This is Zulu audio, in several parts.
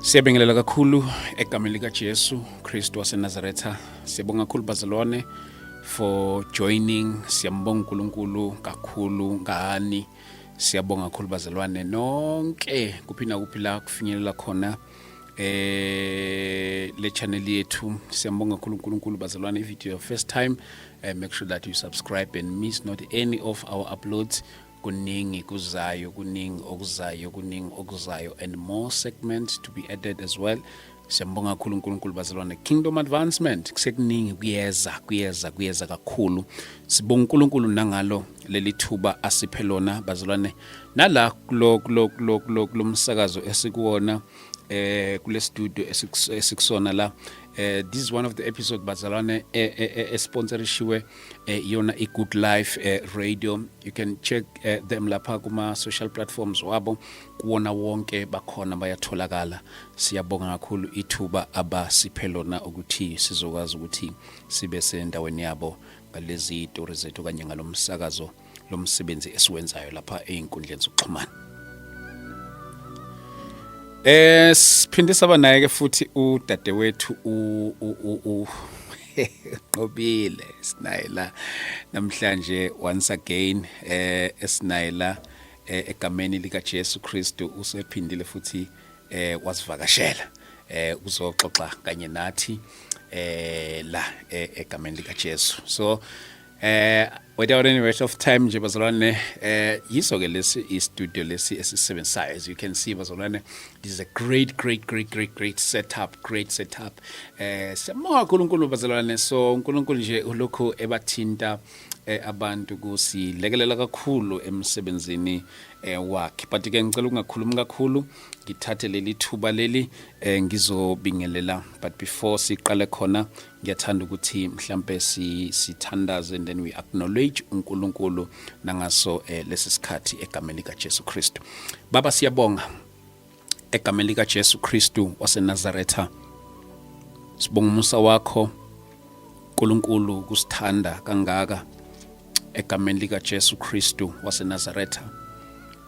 Siyabingelela kakhulu egameni lika Jesu Kristu waseNazaretha. Siyabonga kakhulu, bazalwane, for joining. Siyambonga uNkulunkulu kakhulu ngani. Siyabonga kakhulu, bazalwane, nonke kuphi nakuphi la kufinyelela khona le channel yethu. Siyambonga kakhulu uNkulunkulu, bazalwane. If it's your first time, make sure that you subscribe and miss not any of our uploads. Kuningi kuzayo, kuningi okuzayo, kuningi okuzayo, and more segments to be added as well. Siyambonga kakhulu uNkulunkulu, bazalwane. Kingdom advancement, kusekuningi kuyeza, kuyeza, kuyeza kakhulu. Sibonga uNkulunkulu nangalo leli thuba asiphe lona, bazalwane, nala kulo kulomsakazo esikuwona, kule studio esikusona la. This is one of the episode, bazalwane, esponsorishiwe yona i Good Life Radio. You can check them lapha kuma social platforms wabo, kuwona wonke bakhona, bayatholakala. Siyabonga kakhulu ithuba abasiphe lona ukuthi sizokwazi ukuthi sibe sendaweni yabo ngalezi story zethu kanye ngalomsakazo lomsebenzi esiwenzayo lapha einkundleni zokuxhumana. Siphinde saba naye ke futhi udadewethu u Nqobile, sinaye la namhlanje once again, esinaye la egameni lika Jesu Kristu. Usephindile futhi wasivakashela uzoxoxa kanye nathi la egameni lika Jesu. So without any waste of time nje, bazalwane, yiso ke lesi i-studio lesi esisebenzisayo. As you can see, bazalwane, this is a great, great, great, great, great setup, great setup. Siyabonga kakhulu uNkulunkulu, bazalwane. So uNkulunkulu nje ulokhu ebathinta abantu kusilekelela kakhulu emsebenzini wakhe. But ke ngicela ukungakhulumi kakhulu, ngithathe leli thuba leli ngizobingelela. But before siqale khona, ngiyathanda ukuthi mhlambe si sithandaze and then we acknowledge uNkulunkulu nangaso lesi sikhathi egameni lika Jesu Kristu. Baba, siyabonga egameni lika Jesu Kristu waseNazaretha. Sibonga umusa wakho, uNkulunkulu, kusithanda kangaka egameni lika Jesu Kristu waseNazaretha.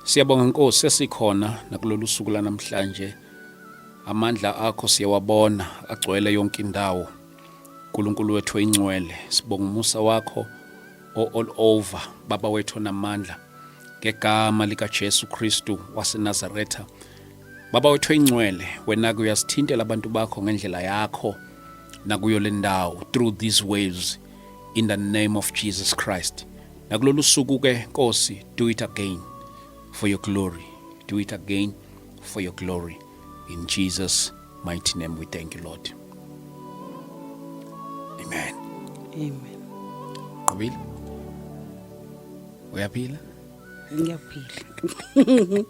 Siyabonga, Nkosi, sesikhona nakulolu suku lanamhlanje. Amandla akho siyawabona agcwele yonke indawo. uNkulunkulu wethu oyingcwele, sibonga umusa wakho all over, Baba wethu onamandla, ngegama lika Jesu Kristu waseNazaretha. Baba wethu oyingcwele, wena ke uyasithintela abantu bakho ngendlela yakho nakuyo le ndawo through these waves, in the name of Jesus Christ. Nakulolu suku ke, Nkosi, do it again for your glory, do it again for your glory. In Jesus' mighty name we thank you, Lord. Amen. Amen. Nqobile, uyaphila? Ngiyaphila.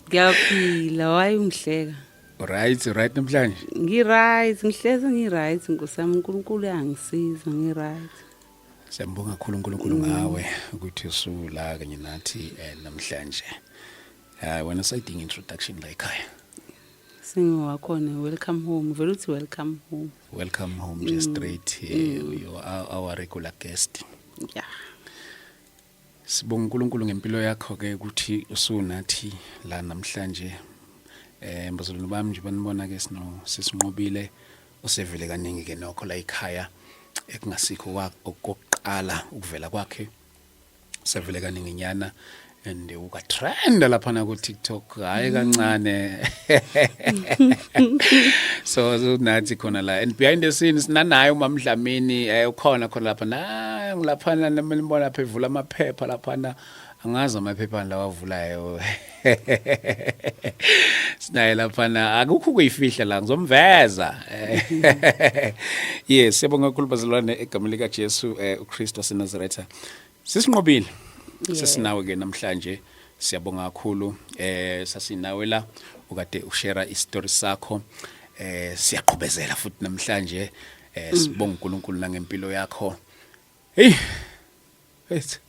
Ngiyaphila, wayi ungihleka. Right namhlanje? Ngi-right, ngihlezi ngi-right, Nkosi yami, uNkulunkulu uyangisiza, ngi-right. Siyambonga kakhulu uNkulunkulu ngawe ukuthi usula kanye nathi namhlanje. Hayi wena, sayidinga introduction la ekhaya. Singowakhona, welcome home. Vele uthi welcome home. Welcome home nje straight. You are our regular guest. Sibonga uNkulunkulu ngempilo yakho ke ukuthi usunathi la namhlanje. Mbazalwane bami, nje banibona ke sino sisiNqobile osevele kaningi ke nokho la ekhaya, ekungasikho okokuqala ukuvela kwakhe, sevele kaningi nyana and ukatrenda lapha na ku TikTok, hayi kancane. So nathi khona la and behind the scenes sinanaye uMamdlamini, ukhona khona lapha na ngilapha nibona lapha evula amaphepha lapha, angazi amaphepha lawa avulayo. Sinaye lapha na, akukho kuyifihla la, ngizomveza. Yes, siyabonga kakhulu, bazalwane, egameni lika Jesu uKristu waseNazaretha. SisiNqobile, sesinawe ke namhlanje. Siyabonga kakhulu. Sasinawe la ukade ushare istory sakho. Siyaqhubezela futhi namhlanje. Sibonga uNkulunkulu nangempilo yakho. Hey, wait,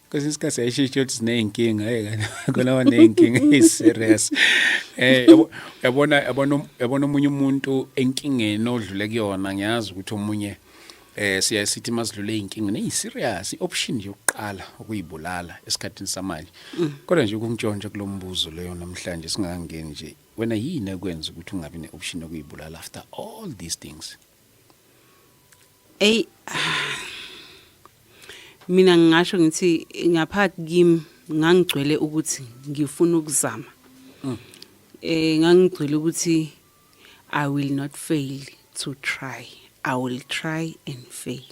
kwesinye isikhathi siyayishintsha ukuthi siney'nkinga. Hey, khona baney'nkinga eyi-serious. Yabona, yabona, yabona omunye umuntu enkingeni odlule kuyona, ngiyazi ukuthi omunye Siya sithi mazidlule inkinga neyi serious option yokuqala ukuyibulala esikhathini samanje. Kodwa nje ukungitshontsha kulombuzo leyo namhlanje singakangeni nje, wena yini ekwenza ukuthi ungabi ne-option yokuyibulala after all these things? Ey, mina ngingasho ngithi ngaphakathi kimi ngangigcwele ukuthi ngifuna ukuzama. Ngangigcwele ukuthi I will not fail to try. I will try and fail.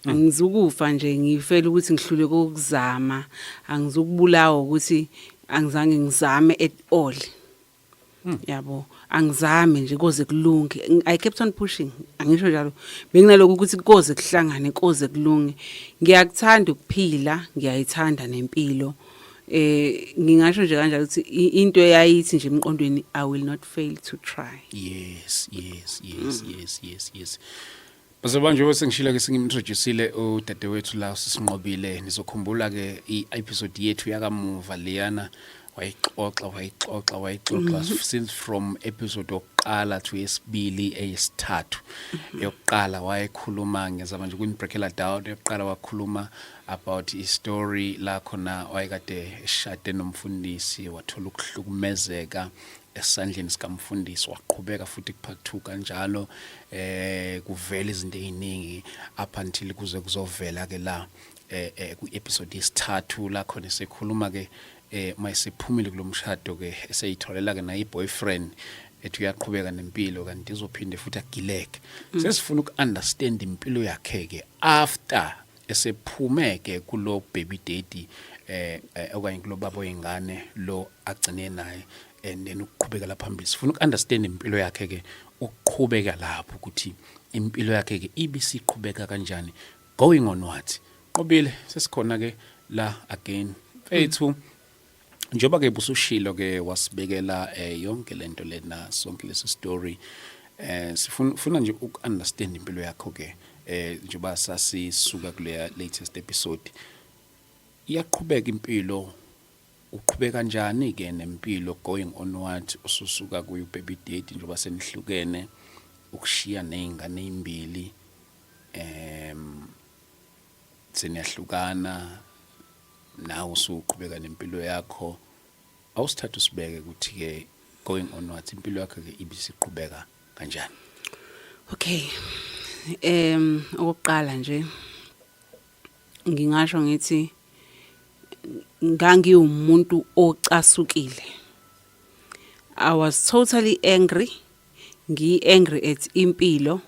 Angizukufa nje ngifela ukuthi ngihlule kokuzama, angizukubulawa ukuthi angizange ngizame at all. Yabo, angizame nje koze kulunge. I kept on pushing. Angisho njalo. Benginalokhu ukuthi koze kuhlangane, koze kulunge. Ngiyakuthanda ukuphila, ngiyayithanda nempilo. Ngingasho nje kanjalo ukuthi into eyayithi nje emqondweni, I will not fail to try. Yes. Bazoba njengoba sengishilo ke, sengim-introduceile udadewethu la, sisinqobile. Nizokhumbula ke i-episode yethu yakamuva leyana, wayixoxa, wayixoxa, wayixoxa since from episode yokuqala to yesibili, eyesithathu. Eyokuqala wayekhuluma, ngiyazama nje ukuni-breakela down, eyokuqala wakhuluma about i-story la khona wayekade eshade nomfundisi, wathola ukuhlukumezeka esandleni sikamfundisi, waqhubeka futhi ku-part 2 kanjalo, kuvela izinto eziningi up until kuze kuzovela ke la ku-episode yesithathu la khona sekhuluma ke mayisephumile kulomshado ke, eseyitholela ke naye i-boyfriend, ethi uyaqhubeka nempilo kanti izophinde futhi agileke. Sesifuna uku-understand impilo yakhe ke after esephume ke kulo baby daddy okanye kulo baba oyingane lo agcine naye, and then ukuqhubekela phambili. Sifuna uku-understand impilo yakhe ke ukuqhubeka lapho, ukuthi impilo yakhe ke ibisiqhubeka kanjani going on what. Nqobile, sesikhona ke la again mfethu. Njengoba ke busushilo ke, wasibekela yonke lento lena, sonke lesi story, sifuna funa nje uku-understand impilo yakho ke, njengoba sasisuka kuleya latest episode, iyaqhubeka impilo, uqhubeka kanjani ke nempilo going onward ususuka kuyo baby daddy, njengoba senihlukene, ukushiya nezingane ezimbili, seniyahlukana, nawe usuqhubeka nempilo yakho? Awusithatha usibeke ukuthi ke going onwards impilo yakho ke ibisiqhubeka kanjani? Okay. Okokuqala nje ngingasho ngithi ngangiwumuntu ocasukile. I was totally angry. Ngi angry at impilo.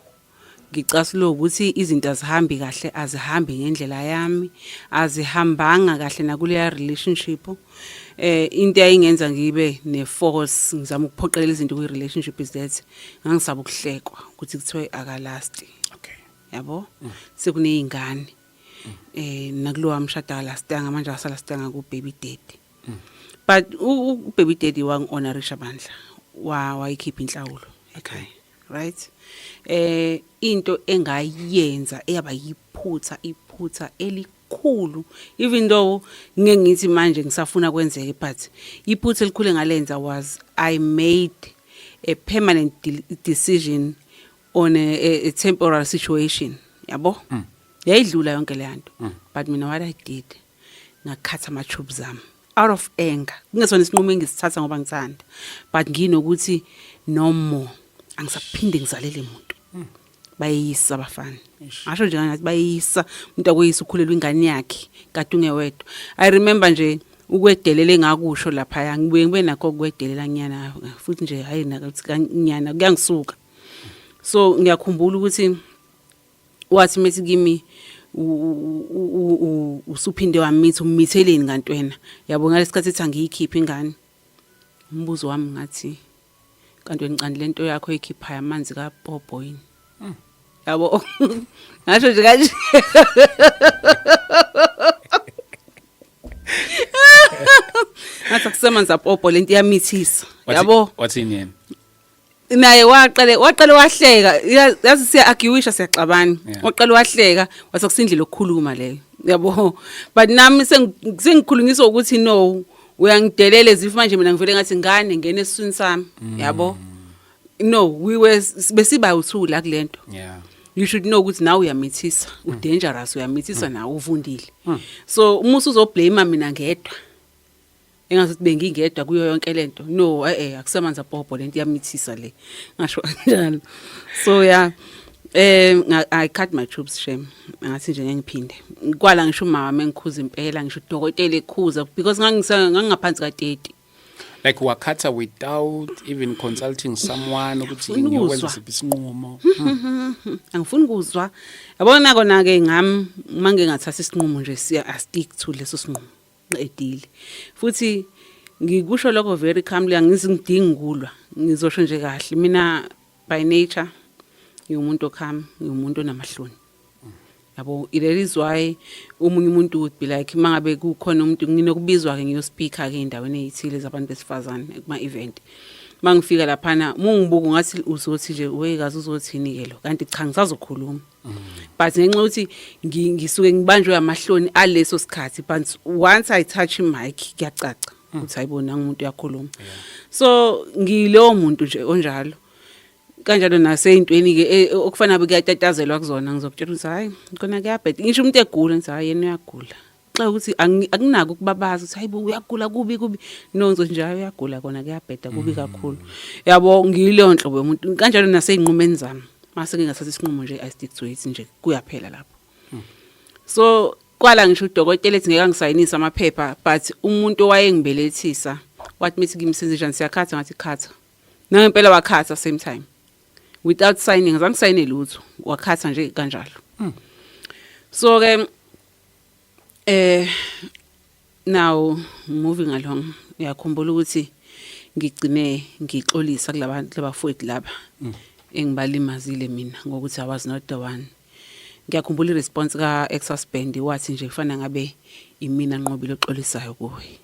Ngicasulwe ukuthi izinto azihambi kahle, azihambi ngendlela yami, azihambanga kahle nakuleya relationship. Into eyayingenza ngibe ne force ngizama ukuphoqelela izinto kwi relationship is that ngangisaba ukuhlekwa ukuthi kuthiwe akalasti. Yabo? Sekunezingane. Nakulowa mshado akalastanga, manje akasalastanga ku baby daddy. But u baby daddy wangi-honorisha bandla. Wa wayikhipha inhlawulo ekhaya. Right? Into engayenza eyaba yiphutha, iphutha elikhulu, even though ngeke ngithi manje ngisafuna kwenzeke, but iphutha elikhulu engalenza was I made a permanent decision on a temporal situation, yabo? Yayidlula yonke le nto. But mina, what I did, ngakhatha ama tubes ami out of anger, kungesona isinqumo engisithatha ngoba ngithanda, but nginokuthi no more, angisaphinde ngizalele umuntu. Bayeyisa abafana, ngasho nje ngathi bayeyisa umuntu, akweyisa ukhulelwa ingane yakhe kade ungewedwa. I remember nje ukwedelela engakusho lapha, ngibuye ngibe nakho ukwedelela nyana futhi nje, hayi nakathi kanyana kuyangisuka. So ngiyakhumbula ukuthi wathi methi kimi, "Usuphinde wamitha, umitheleni kanti wena?" Yabo, ngalesikhathi ethi angiyikhiphe ingane, umbuzo wami ngathi, "Kanti wena candi lento yakho eyikhiphayo amanzi kapopo yini?" Yabo, ngasho nje kanje, ngathi akusemanzi apopo lento iyamithisa, yabo. Wathini yena? Naye waqale wahleka. Yazi siya argueisha, siyaxabana. Waqale wahleka, wathi akusindlela okukhuluma leyo, yabo. But nami sengikhulunyiswa ukuthi no, uyangidelela ezif manje mina ngivele ngathi ngane ngene esiswini sami, yabo. No, we were besiba uthula kulento. You should know ukuthi nawe uyamithisa, u-dangerous, uyamithisa, nawe uvundile. So uma usuzoblame mina ngedwa, engathi bengingedwa kuyo yonke lento, no, akusemanzi apopo lento, iyamithisa le, ngasho kanjalo. So yeah, I cut my tubes, shame. Ngathi nje ngeke ngiphinde. Kwala ngisho umama mengikhuza impela, ngisho udokotela ekhuza, because ngangingaphansi ka-30. Like wakhatha without even consulting someone ukuthi Ngifuna ngiyokwenza ukuzwa. siphi isinqumo? Angifuni ukuzwa, yabona kona ke ngami mange ngathatha isinqumo nje, siya, I stick to leso sinqumo, qedile. Futhi ngikusho lokho very calmly, angizingidingi ukulwa, ngizosho nje kahle. Mina by nature ngiwumuntu ocalm, ngiwumuntu onamahloni, yabo. That is why omunye umuntu would be like, mangabe kukhona umuntu, nginokubizwa ke, ngiyospeaker ke endaweni ezithile zabantu besifazane kuma event, mangifika laphana mungibuka ngathi uzothi nje, wekazi uzothini ke lo, kanti cha, ngisazokhuluma. But ngenxa yokuthi ngisuke ngibanjwe amahloni aleso sikhathi, but once I touch mic kuyacaca ukuthi ayibona umuntu uyakhuluma. So ngilowo muntu nje onjalo kanjalo. Naseyintweni ke okufanele kuyatatazelwa kuzona, ngizokutshela ukuthi hayi, kona kuyabheda. Ngisho umuntu egula, ngithi hayi, yena uyagula, xa ukuthi akunako ukubabaza ukuthi hayibo, uyagula kubi kubi. No, ngizothi nje hayi, uyagula, kona kuyabheda, kubi kakhulu, yabo. Ngiyileyo nhlobo yomuntu kanjalo. Nasey'nqumeni zami, mase ngingathatha isinqumo nje, I stick to it nje, kuyaphela lapho. So kwala ngisho udokotela ethi ngeke angisayinise amaphepha, but umuntu owayengibelethisa wathi mithi kimi, "Senze njani, siyakhatha?" Ngathi, "Khatha." Nangempela wakhatha same time without signing, azange sayine lutho, wakhatha nje kanjalo. So ke now moving along, uyakhumbula ukuthi ngigcine ngixolisa kulabantu labafowethu laba engibalimazile mina ngokuthi I was not the one. Ngiyakhumbula iresponse ka ex husband, wathi nje kufanele ngabe imina Nqobile oxolisayo kuwe,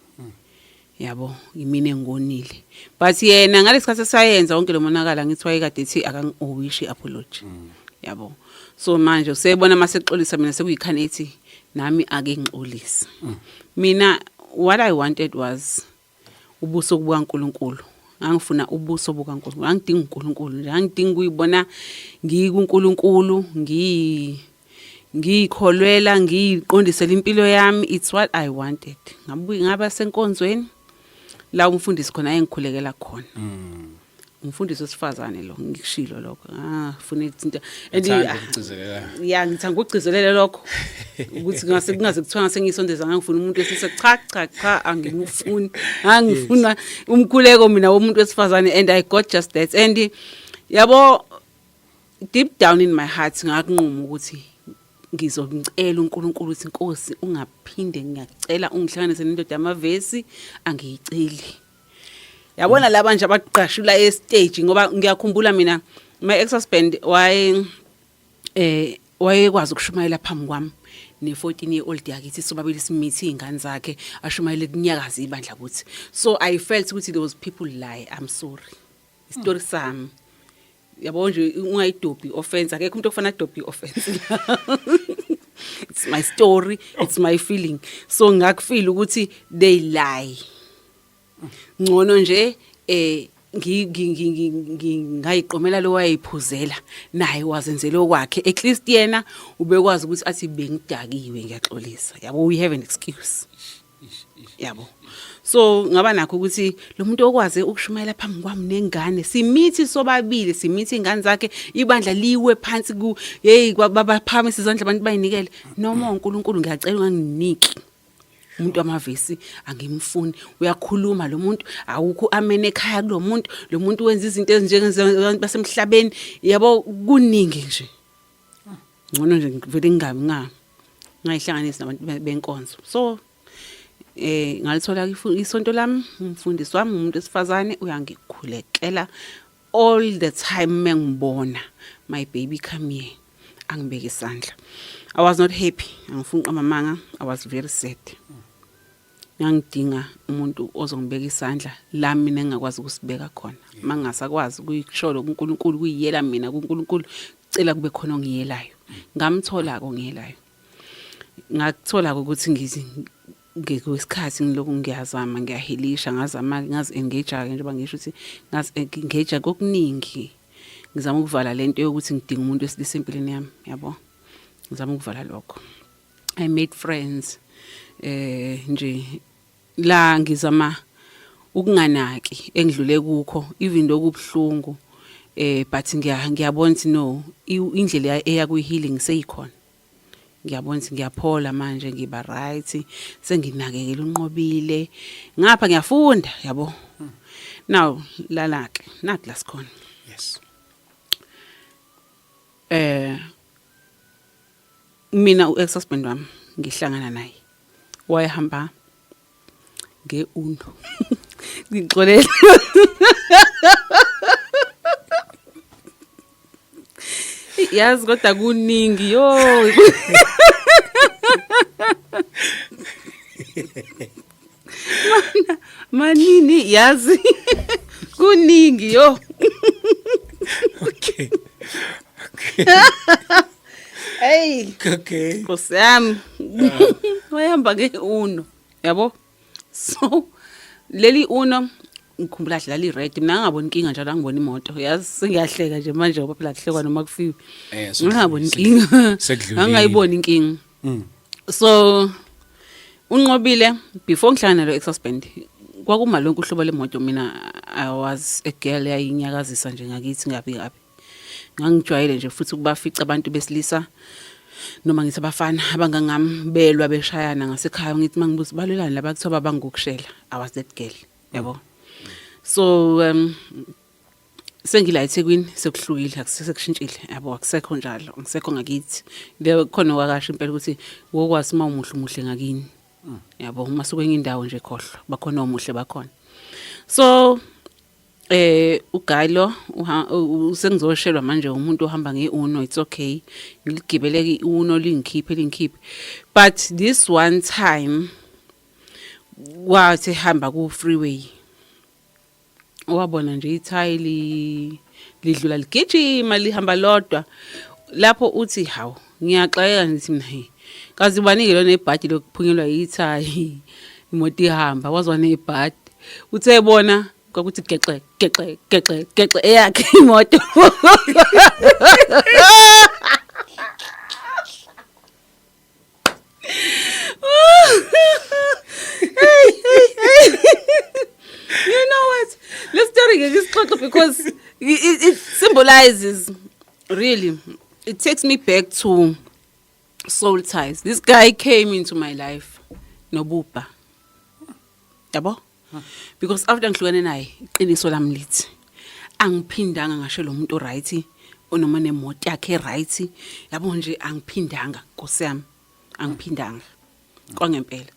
yabo, imina engonile. But yena ngalesikhathi esayenza wonke lo monakala, ngithi wayekade ethi akangi-owishi apology, yabo. So manje usebona masexolisa mina, sekuyikhane ethi nami ake ngixolise mina. What I wanted was ubuso bukaNkuluNkulu. Ngangifuna ubuso bukaNkuluNkulu, ngangidinga uNkulunkulu nje, ngangidinga ukuyibona ngikuNkulunkulu, ngiyikholwela, ngiyiqondisela impilo yami. It's what I wanted. Ngabuye ngaba senkonzweni la umfundisi khona ayengikhulekela khona, umfundisi wesifazane lo, ngikushilo lokho, funa ukuthinta and Uthanda ukugcizelela. Ya, ngithanda ukugcizelela lokho ukuthi ngase kungaze kuthiwa ngase ngisondeza, ngangifuna umuntu wesilisa. Cha, cha, cha, angimufuni. Ngangifuna umkhuleko mina womuntu wesifazane, and I got just that. And yabo, deep down in my heart ngakunquma ukuthi ngizomcela uNkulunkulu ukuthi, "Inkosi, ungaphinde, ngiyacela ungihlanganise nendoda yamavesi." Angiyiceli, yabona, laba nje abaqashula e-stage, ngoba ngiyakhumbula mina my ex husband waye wayekwazi ukushumayela phambi kwami ne-14 year old yakithi, sobabili simithi iy'ngane zakhe, ashumayele kunyakaza ibandla kuthi. So I felt ukuthi those people lie. I'm sorry, isitori sami, yabo nje, ungayidobhi offense, akekho umuntu ofana adobhi offense. It's my story, it's my feeling. So ngakufeel ukuthi they lie. Ngcono nje ngayiqomela lo wayeyiphuzela naye, wazenzela okwakhe. At least yena ubekwazi ukuthi athi bengidakiwe, ngiyaxolisa, yabo, we have an excuse, yabo. So ngaba nakho ukuthi lo muntu okwazi ukushumayela phambi kwami nengane, simithi sobabili, simithi ingane zakhe, ibandla liwe phansi ku hey, babaphakamisa izandla, abantu bayinikele noma uNkulunkulu, ngiyacela unganginiki umuntu wamavesi, angimfuni. Uyakhuluma lo muntu, awukho amene ekhaya kulo muntu, lo muntu wenza izinto ezinjengezabantu basemhlabeni, yabo, kuningi nje. Ngcono nje ngivele ngingabi ngayihlanganisi nabantu benkonzo. So ngalithola isonto lami, umfundisi wami umuntu wesifazane, uyangikhulekela all the time. Mengibona, "My baby, come here," angibeke isandla. I was not happy, angifuni uqamba amanga, I was very sad. Ngangidinga umuntu ozongibeka isandla la mina engingakwazi ukusibeka khona, mangingasakwazi ukuyisholo kuNkulunkulu, kuyiyela mina kuNkulunkulu, cela kube khona ongiyelayo. Ngamthola ke ongiyelayo. Ngakuthola ukuthi ngithi ngekwesikhathi ngiloku ngiyazama, ngiyahilisha, ngazama, ngazi engage ke, njengoba ngisho ukuthi ngazi engage kokuningi. Ngizama ukuvala lento yokuthi ngidinga umuntu wesilisa empilweni yami, yabo. Ngizama ukuvala lokho. I made friends nje la ngizama ukunganaki engidlule kukho, even though kubhlungu, but ngiyabona ukuthi no, indlela eya kwi healing seyikhona. Ngiyabona ukuthi ngiyaphola manje, ngiba right, senginakekela uNqobile, ngapha ngiyafunda, yabo. Now lala ke, naku la sikhona. Mina u-ex husband wami ngihlangana naye wayehamba nge-Uno, ngixolele. Yazi kodwa kuningi yo. Mana manini, yazi kuningi yo. Hey. Nkosi yami. Wayehamba nge-Uno, yabo. So leli Uno ngikhumbula kahle lali red, mina ngangaboni inkinga njalo, angibona imoto, yazi sengiyahleka nje manje ngoba phela kuhlekwa noma kufiwe. Ngingaboni inkinga. Sekudlulile. Angayiboni inkinga. So uNqobile, before ngihlangana nalo ex husband, kwakuma lonke uhlobo lemoto. Mina I was a girl yayinyakazisa nje ngakithi ngabi kabi. Ngangijwayele nje futhi ukubafica abantu besilisa, noma ngithi abafana abangangami, belwa beshayana ngasekhaya, ngithi mangibuza balwelani laba, kuthiwa babangukushela. I was that girl, yabo. So sengila eThekwini sekuhlukile, akusesekushintshile, yabo, akusekho njalo, angisekho ngakithi. Le khona wakasho impela ukuthi wokwazi uma umuhle umuhle ngakini, yabo, uma sukwenye indawo nje khohlwa, bakhona omuhle bakhona. So uguy lo usengizoshelwa manje umuntu ohamba nge-Uno. It's okay, ngiligibeleke i-Uno, lingikhiphe lingikhiphe, but this one time kwathi ehamba ku-freeway wabona nje ithayili lidlula ligijima lihamba lodwa lapho. Uthi hawu, ngiyaxakeka, ngithi mina, "Hey, kazi ubanike lona ibhadi lokuphunyelwa yithayi imoto ihamba?" Wazwa nebhadi, uthe bona kwakuthi gexe gexe gexe gexe eyakhe imoto. Hey, hey, hey. You know what, le story ngeke isixoxe because it symbolizes, really it takes me back to soul ties. This guy came into my life nobubha, yabo, because after ngihlukene naye, iqiniso lami lithi angiphindanga ngasho lo muntu right onoma nemoto yakhe right, yabo nje, angiphindanga, nkosi yami, angiphindanga kwangempela.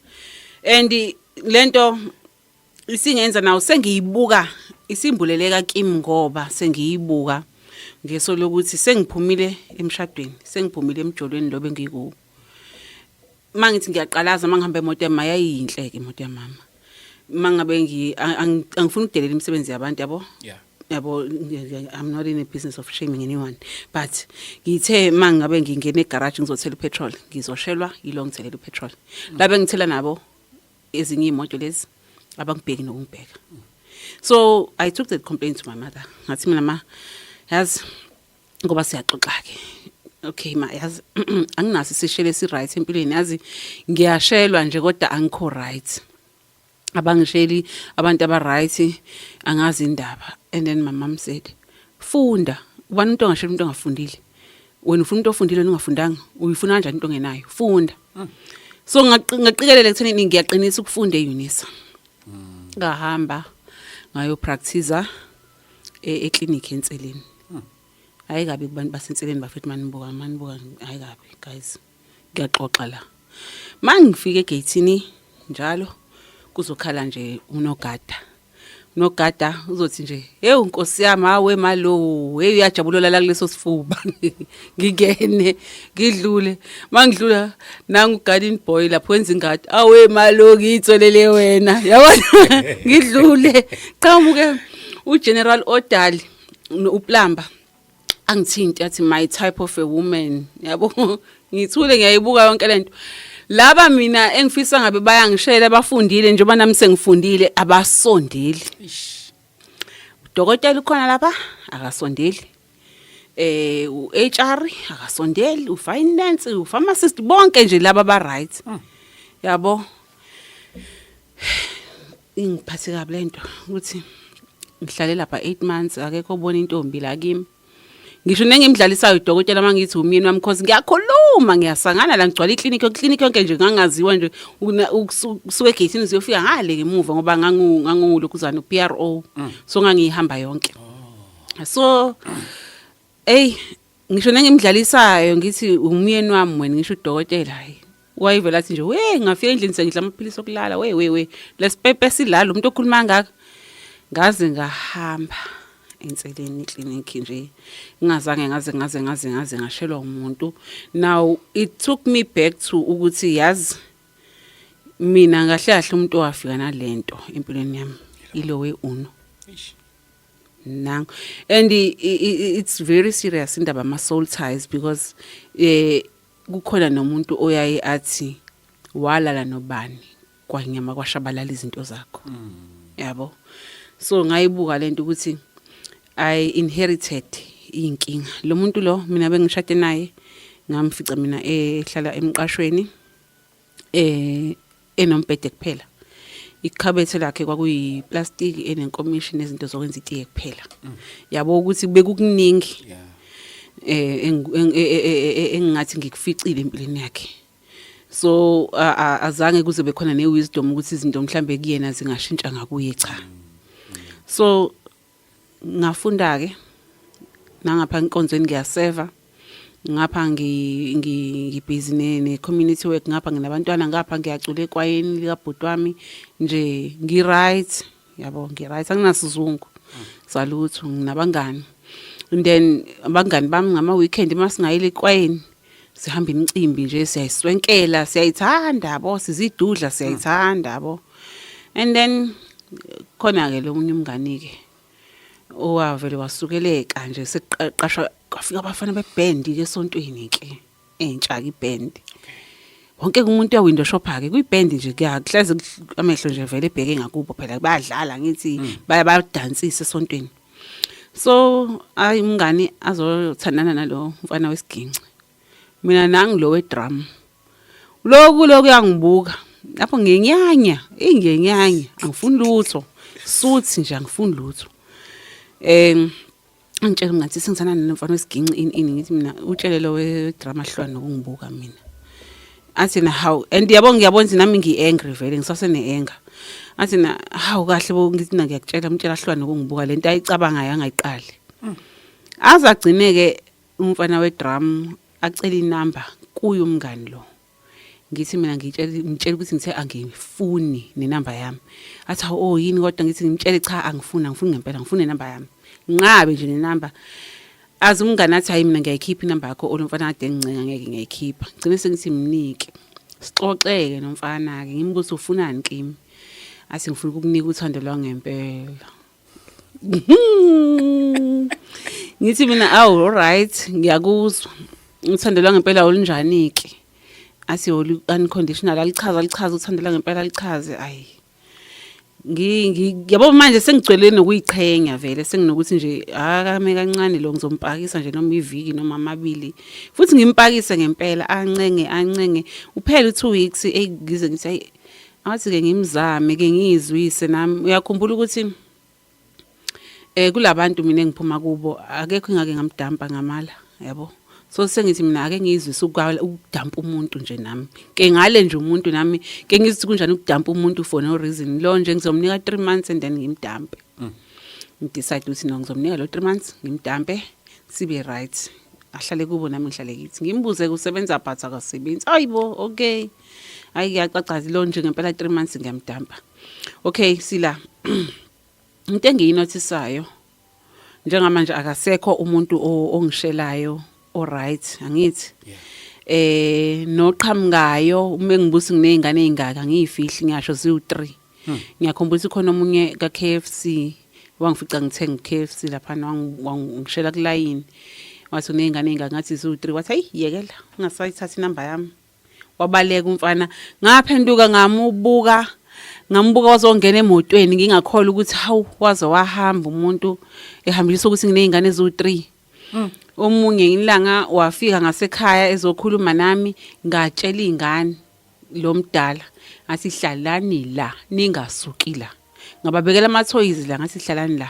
And lento isingenza nawo sengiyibuka isimbuleleka kimi, ngoba sengiyibuka ngeso lokuthi sengiphumile emshadweni, sengiphumile emjolweni lo bengikuwo. Mangithi ngiyaqalaza mangihamba emoto yami, yayiyinhle ke imoto yamama. Mangabe angifuni ukudelela imisebenzi yabantu, yabo. Yabo, I'm not in a business of shaming anyone, but ngithe mangabe ngingena egarage ngizothela ipetrol, ngizoshelwa yilo ngithelela ipetrol labe ngithela nabo ezinye imoto lezi abangibheki nokungibheka. So I took that complaint to my mother. Ngathi mina, ma, yazi ngoba siyaxoxa ke, okay ma, yazi anginaso isishelo esi right empilweni, yazi ngiyashelwa nje kodwa angikho right, abangisheli abantu aba right, angazi indaba. And then my mom said, funda, ubani umuntu ongashela umuntu ongafundile? Wena ufuna umuntu ofundile, wena ungafundanga, uyifuna kanjani into ongenayo? Funda. So ngaqikelela ekuthenini ngiyaqinisa ukufunda e-Unisa. Ngahamba ngayo practice eclinic eNseleni. Hayi kabi kubantu baseNseleni bafethu, manibuka manibuka, hayi kabi guys, ngiyaxoxa la. Mangifika egate njalo kuzokhala nje unogada, unogada uzothi nje, hey nkosi yami, hawe malo, hey uyajabula la kuleso sifuba. Ngingene ngidlule, mangidlula nangu garden boy lapho wenza ingadi, awe malo, ngiyitholele wena, yabona. Ngidlule, qhamuke uGeneral Odali uplumber, angithinti athi, my type of a woman, yabo. Ngithule ngiyayibuka yonke lento. Laba mina engifisa ngabe bayangishela abafundile njengoba nami sengifundile, abasondeli. Udokotela ukhona lapha, akasondeli. U-HR akasondeli, u-finance, u-pharmacist, bonke nje laba ba right. Yabo, ingiphathe kabi lento ukuthi ngihlale lapha 8 months, akekho obona intombi la kimi, ngisho nengimdlalisayo udokotela mangithi umyeni wami, cause ngiyakhuluma, ngiyasangana la, ngigcwala iklinikhi, iklinikhi yonke nje, ngangaziwa nje kusuka egeyithini ziyofika ngale ngemuva, ngoba ngangulokhuzana u-PRO, so ngangiyihamba yonke. So ey, ngisho nengimdlalisayo ngithi umyeni wami wena, ngisho udokotela, hayi, wayevela athi nje, we, ngafika endlini sengidla amaphilisi okulala, we we we, lesipepe silala umuntu okhuluma kangaka. Ngaze ngahamba enseleni eklinikhi nje, ngingazange ngaze ngashelwa umuntu. Now it took me back to ukuthi yazi mina kahle kahle umuntu owafika nalento empilweni yami ilo we uno. Eish. Nango, and it's very serious indaba ama soul ties, because kukhona nomuntu oyaye athi walala nobani kwanyama kwashabalala izinto zakho, yabo. So ngayibuka lento ukuthi I inherited inkinga lo muntu lo mina bengishade naye, ngamfica mina ehlala emqashweni, enombhede kuphela, ikhabethe lakhe kwakuyiplastiki enenkomishi nezinto zokwenza itiye kuphela, yabo, ukuthi bekukuningi engingathi ngikuficile empilweni yakhe. So azange kuze bekhona ne-wisdom ukuthi izinto mhlambe kuyena zingashintsha ngakuye, cha. So ngafunda ke nangapha enkonzweni, ngiyaseva ngapha, ngibhizi ne community work ngapha, nginabantwana ngapha, ngiyacula ekwayeni likabhuti wami nje, ngi-right, yabo, ngi-right, anginasizungu salutho, nginabangani. And then abangani bami ngama-weekend masingayile ekwayeni, sihamba imicimbi nje, siyayiswenkela, siyayithanda, yabo, sizidudla, siyayithanda, yabo. And then khona-ke lo munye umngani-ke owavele wasukeleka nje, sekuqashwa, kwafika abafana bebhendi-ke esontweni-ke, entsha-ke ibhendi, wonke umuntu uya-window shopha-ke kuyibhendi nje, kuyahleze amehlo nje vele ebheke ngakubo, phela bayadlala, ngithi bayabadansisa esontweni. So ayi, umngani azothandana nalo mfana wesiginci, mina nangi lo we-drum, lokhu lokhu yangibuka lapho, ngiyenyanya, ingiyenyanya, angifuni lutho, suthi nje angifuni lutho. Angitshela ngathi sengithanda nomfana wesiginci, ini ini, ngithi mina utshele lo we-drum ahlukane nokungibuka mina. Athi na how, and yabo, ngiyabona ukuthi nami ngi-angry vele, ngisasene-anger. Athi na hawu, kahle bo, ngithi na ngiyakutshela, umtshela ahlukane nokungibuka, lento ayicabangayo angayiqali. Aze agcine-ke umfana we-drum acela inamba kuye umngani lo. Ngithi mina ngitshela, ngitshela ukuthi ngithe angifuni nenamba yami. Athi hawu, oh, yini kodwa? Ngithi ngimtshele cha, angifuni, angifuni ngempela, angifuni nenamba yami, nqabe nje nenamba. Azi umngani athi hayi, mina ngiyayikhipha inamba yakho, olomfana kade engincenga, ngeke ngiyayikhipha. Ngigcine sengithi mnike, sixoxeke nomfana-ke, ngimbuze ufunani kimi. Athi ngifuna ukukunika uthando lwangempela. Ngithi mina awu, alright, ngiyakuzwa, uthando lwangempela olunjani-ke? Athi olu unconditional. Alichaze, alichaze uthando lwangempela, alichaze. Ayi, yabo, manje sengigcwele nokuyichenya vele, senginokuthi nje akame kancane lo, ngizompakisa nje noma iviki noma amabili, futhi ngimpakise ngempela, ancenge, ancenge, uphele u-2 weeks. Eyi, ngize ngithi ayi, athi-ke ngimzame ke, ngiyizwise nami. Uyakhumbula ukuthi kulabantu mina engiphuma kubo, akekho engake ngamdampa ngamala, yabo. So sengithi mina ake ngiyizwise ukudampa umuntu nje nami ke, ngale nje umuntu nami ke, ngizithi kunjani ukudampa umuntu for no reason. Lo nje ngizomnika 3 months and then ngimdampe. Ngidecide ukuthi no, ngizomnika lo 3 months, ngimdampe, sibe right, ahlale kubo nami ngihlale kithi. Ngimbuze kusebenza, but akasebenzi. Ayibo, okay, hayi, kuyacaca lo nje ngempela 3 months ngiyamdampa. Okay, sila into engiyinothisayo njengamanje, akasekho umuntu ongishelayo, alright, angithi noqhamukayo uma engibusa nginezingane ezingaka, ngiyifihli, ngiyasho ziwu3. Ngiyakhumbula ukuthi khona omunye ka KFC wangifica ngithenga KFC lapha, wangishela kulayini, wathi unezingane ezingaka? Ngathi ziwu3. Wathi hayi, yekela, ungasayithatha inamba yami. Wabaleka umfana, ngaphenduka ngamubuka, ngambuka wazongena emotweni, ngingakholwa ukuthi hawu, waze wahamba umuntu ehambisa ukuthi nginezingane eziwu3. Omunye ilanga wafika ngasekhaya ezokhuluma nami, ngatshela iy'ngane lo mdala ngathi hlalani la ningasuki la. Ngababekela amathoyizi la ngathi hlalani la.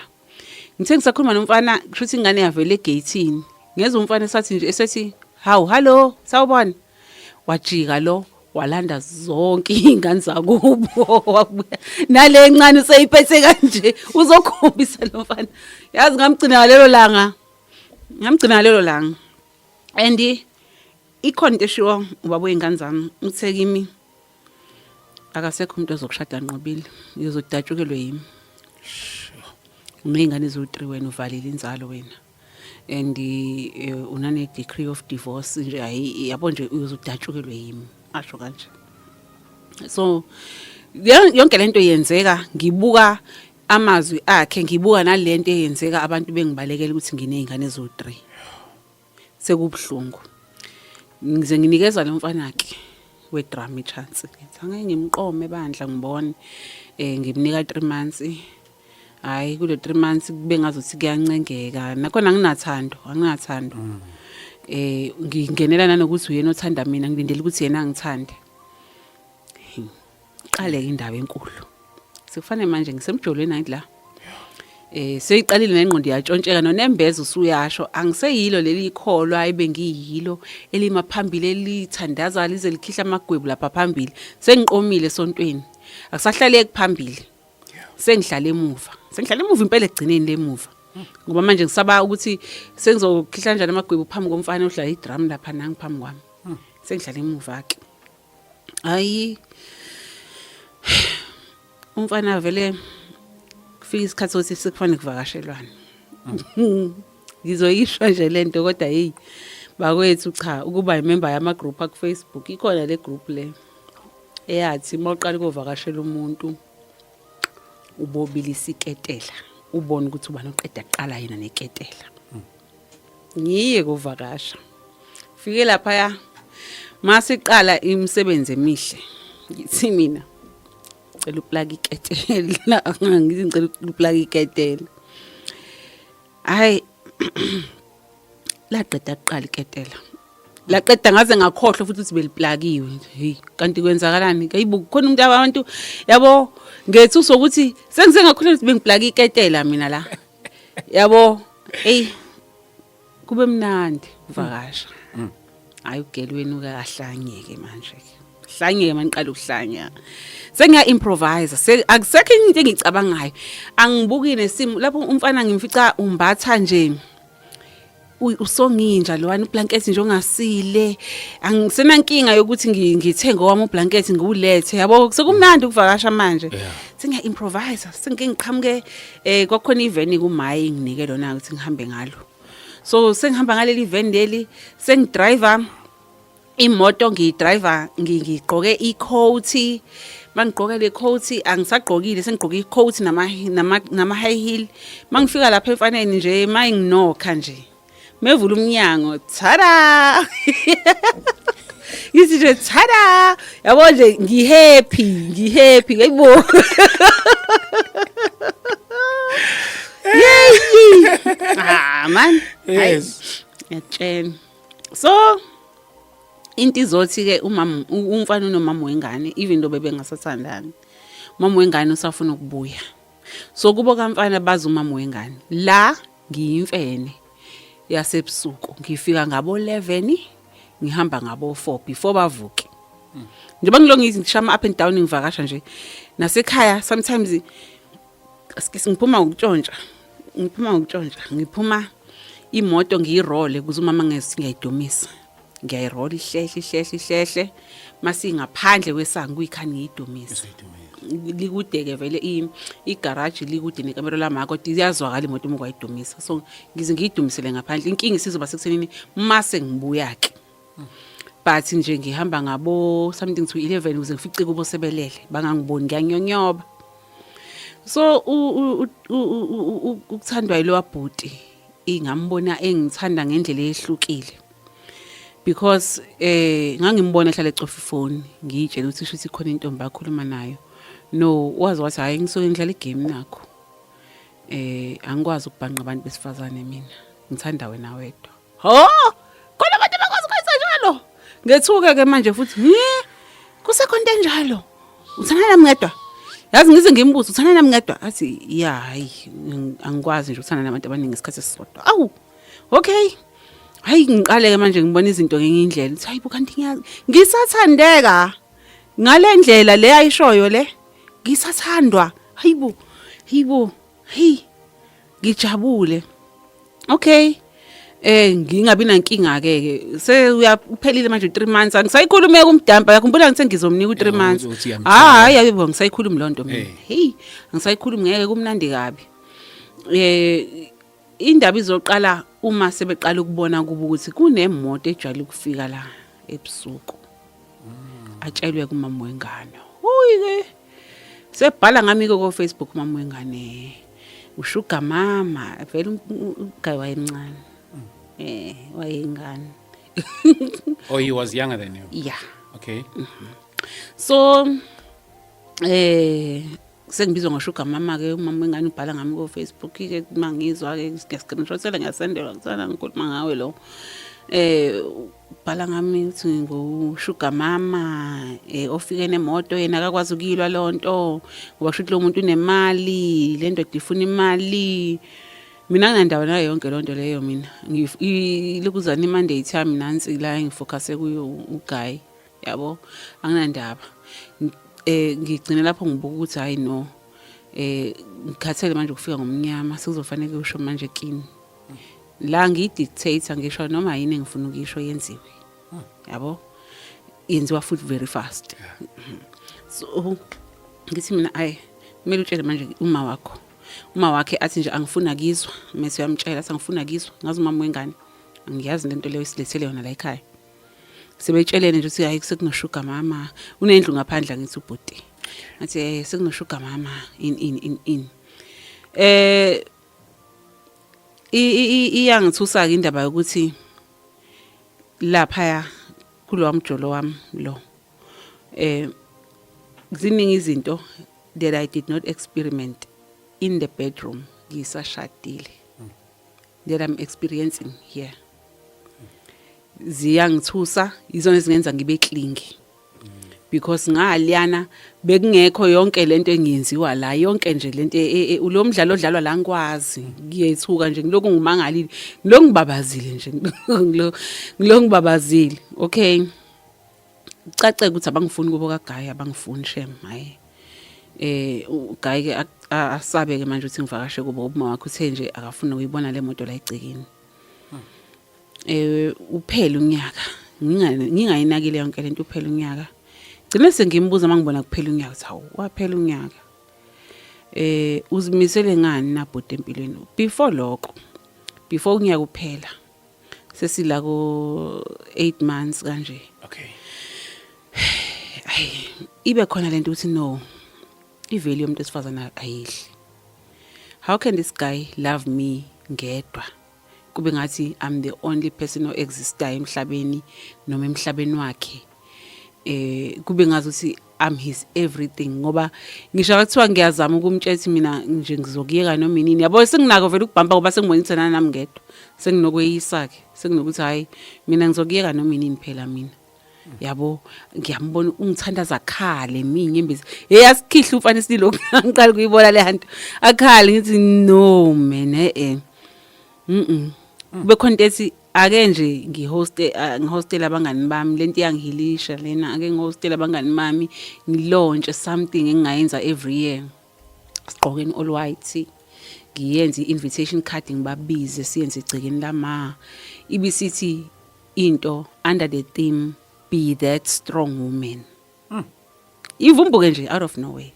Ngithe ngisakhuluma nomfana kusho ukuthi ingane yavela egeyithini. Ngezwa umfana esathi nje esethi hawu hallo sawubona. Wajika lo walanda zonke iy'ngane zakubo wabuya nale encane useyiphethe kanje uzokhombisa lo mfana. Yazi ngamgcina ngalelo langa. Ngamgcina ngalelo langa. And ikhona into eshiwo ubaba wey'ngane zami uthe kimi akasekho umuntu ozokushada Nqobile uyozodatshukelwe yimi. Uney'ngane eziwu-three wena uvalile inzalo wena and unane-decree of divorce nje hayi yabo nje uyozodatshukelwe yimi asho kanje. So yonke lento yenzeka ngibuka amazwi akhe ngibuka nalento eyenzeka abantu bengibalekela ukuthi nginey'ngane eziwu-three. Sekubuhlungu. Ngize nginikeza lo mfana ke we-drum i-chance. Ngithi angeke ngimqome bandla ngibone. Ngimnika 3 months. Hayi kulo 3 months kube ngazuthi kuyancengeka. Nakhona anginathando, anginathando. Ngingenela nanokuthi uyena othanda mina, ngilindele ukuthi yena angithande. Iqale-ke indaba enkulu. Sekufanele manje ngisemjolweni angithi la. Seyiqalile nengqondo iyatshontsheka nonembeza usuyasho angiseyilo leli ikholwa ebengiyilo elima phambili elithandaza lize likhihla amagwebu lapha phambili. Sengiqomile esontweni. Akusahlaleki phambili. Sengihlala emuva. Sengihlala emuva impela egcineni lemuva. Ngoba manje ngisaba ukuthi sengizokhihla kanjani amagwebu phambi komfana odlala idrum lapha nangi phambi kwami. Sengihlala emuva ke. Hayi umfana vele kufika isikhathi sokuthi sekufanele kuvakashelwane. Ngizoyisho nje lento kodwa hey bakwethu cha ukuba imember yama group aku Facebook ikhona le group le eyathi mawuqala ukuvakashela umuntu ubobilisa iketela ubone ukuthi ubani oqeda kuqala yena neketela. Ngiye kovakasha. Fike lapha ya masiqala imisebenzi emihle. Ngithi mina cela uplug iketela ngithi ngicela uplug iketela. Hayi laqeda kuqala iketela. Laqeda ngaze ngakhohlwa futhi ukuthi beliplakiwe. Hey kanti kwenzakalani? Hayibo khona umuntu abantu yabo ngethuso ukuthi sengize ngakhohlwa ukuthi bengiplaka iketela mina la. Yabo hey kube mnandi uvakasha. Hayi ugeli wenu ke ahlanyeke manje ke. Hlanyeke maniqala ukuhlanya. Sengiya improvise akusekho into engicabangayo. Angibuki nesimo lapho umfana ngimfica umbatha nje. Usonginja lwana ublanket nje ongasile. Angisenankinga yokuthi ngithenge owami ublanket ngiwulethe. Yabo sekumnandi ukuvakasha manje. Sengiya improvise sengike ngiqhamuke kwakukhona iveni kumayi nginike lona ukuthi ngihambe ngalo. So sengihamba ngaleli van leli sengidriver imoto ngiyidriver ngigqoke i-coat mangigqoke le coat angisagqokile sengigqoke i-coat nama nama nama high heel mangifika lapha emfaneni nje mayinginokha nje mevula umnyango tada ngithi nje tada yabo nje ngihappy ngihappy hayibo yeyi ah man Yes. Ngiyakutshela so into izothi ke umama umfana unomama wengane even though bebengasathandani umama wengane usafuna ukubuya so kubo kamfana bazi umama wengane la ngiyimfene yasebusuku ngifika ngabo 11 ngihamba ngabo 4 before bavuke njengoba ngilo ngishama up and down ngivakasha nje nasekhaya sometimes ngiphuma ngokutshontsha ngiphuma ngokutshontsha ngiphuma imoto ngiyirole ukuze umama ngezi ngiyayidumisa ngiyayirola ihlehle ihlehle ihlehle masingaphandle kwesango kuyikhani ngiyidumisa likude ke vele igaraji likude nekamero lama kodwa iyazwakala imoto uma kwayidumisa so ngize ngiyidumisele ngaphandle inkinga isizoba sekusenini mase ngibuya ke but nje ngihamba ngabo something to 11 ukuze ngifice kubo sebelele bangangiboni ngiyanyonyoba so ukuthandwa yilowa bhuti ingambona engithanda ngendlela ehlukile because ngangimbona ehlala ecofa ifoni ngiyitshela ukuthi shuthi khona intombi akhuluma nayo no wazi wathi hayi ngisuke ngidlala igame nakho angikwazi ukubhanqa abantu besifazane mina ngithanda wena wedwa. Ho! Khona abantu abakwazi ukwenza njalo. Ngethuke ke manje futhi, he? Kusekho into enjalo. Uthanda nami ngedwa? Yazi ngize ngimbuze uthanda nami ngedwa? Athi ya hayi angikwazi nje ukuthanda nabantu abaningi ngesikhathi esisodwa. Awu. Okay. Hayi ngiqale ke manje ngibona izinto ngenye indlela. Uthi hayi kanti ngiyazi ngisathandeka. Ngale ndlela le ayishoyo le ngisathandwa. Hayibo. Hayibo. Hey. Ngijabule. Okay. Ngingabi nankinga ke ke. Se uyaphelile manje 3 months. Angisayikhulumi kumdampa. Yakhumbula ngithe ngizomnika u3 months. Hayi ayibo ngisayikhulumi lonto mina. Hey, angisayikhulumi ngeke kumnandi kabi. Indaba izoqala uma sebeqala ukubona kubo ukuthi kunemoto ejwayele ukufika la ebusuku. Atshelwe kumama wengane. Uyi ke. Sebhala ngami ke ko Facebook mama wengane. Ushuga mama vele uguy wayemncane. Wayengane. Oh, he was younger than you. Yeah. Okay. So sengibizwa ngoshuga mama ke umama wengane ubhala ngami ko Facebook ke mangizwa ke ngiyascreenshotela ngiyasendelwa kuthana ngikhuluma ngawe lo ubhala ngami uthi ngushuga mama ofike nemoto yena akakwazi ukuyilwa lonto ngoba kusho ukuthi lo muntu unemali le ndoda ifuna imali. Mina nginandaba nayo yonke lonto leyo mina ilokuzana imandate yami nansi la engifocuse kuyo uguy yabo anginandaba. Ngigcine lapho ngibuka ukuthi hayi no ngikhathele manje ukufika ngomnyama sekuzofanele usho manje kini la ngiyi-dictator ngisho noma yini engifuna ukuyisho yenziwe yabo yenziwa futhi very fast. So ngithi mina ayi kumele utshele manje uma wakho, uma wakhe athi nje angifuna kizwa mese uyamtshela athi angifuna kizwa ngazi umama wengane angiyazi lento leyo isilethele yona la ekhaya. Sebetshelene nje ukuthi hayi sekunoshuga mama unendlu ngaphandle ngithi ubhuti ngathi sekunoshuga mama in in in in iyangithusa ke indaba yokuthi lapha kulowa mjolo wami lo ziningi izinto that I did not experiment in the bedroom ngisashadile that I'm experiencing here. Ziyangithusa izona ezingenza ngibe clingy because ngaliyana bekungekho yonke lento engiyenziwa la yonke nje lento lo mdlalo odlalwa la ngikwazi ngiyethuka nje ngiloku ngimangalile ngiloku ngibabazile nje ngiloku ngibabazile. Okay, kucace ukuthi abangifuni kubo kaGuy, abangifuni shem hayi. uGuy ke asabe ke manje ukuthi ngivakashe kubo uma wakhe uthe nje akafuni ukuyibona le moto la egcekeni. Uphela unyaka ngingayinakile yonke lento uphela unyaka. Gcine sengimbuza mangibona kuphela unyaka uthi hawu waphela unyaka. Uzimisele ngani na bhuti empilweni? Before lokho, before unyaka uphela sesila ko 8 months kanje. Okay. Ay ibe khona lento ukuthi no ivalue yomuntu esifazana ayidli. How can this guy love me ngedwa? Kube ngathi I'm the only person who existayo emhlabeni noma emhlabeni wakhe. Kube ngazi ukuthi I'm his everything ngoba ngisho kuthiwa ngiyazama ukumtshela ukuthi mina nje ngizokuyeka noma inini. Yabo senginako vele ukubhamba ngoba sengibona ukuthi nami ngedwa. Senginokweyisa ke, senginokuthi hayi mina ngizokuyeka noma inini phela mina. Yabo ngiyambona ungithandaza akhale mina inyembezi. Hey asikhihla umfana isililo ngiqala kuyibona le nto. Akhale ngithi no man Kube khona into ethi ake nje ngihoste ngihostele abangani bami lento iyangihilisha lena ake ngihostele abangani bami ngilaunch something engingayenza every year. Sigqokeni all white ngiyenze i-invitation card ngibabize siyenze egcekeni lama. Ibisithi into under the theme be that strong woman. Ivumbuke nje out of nowhere.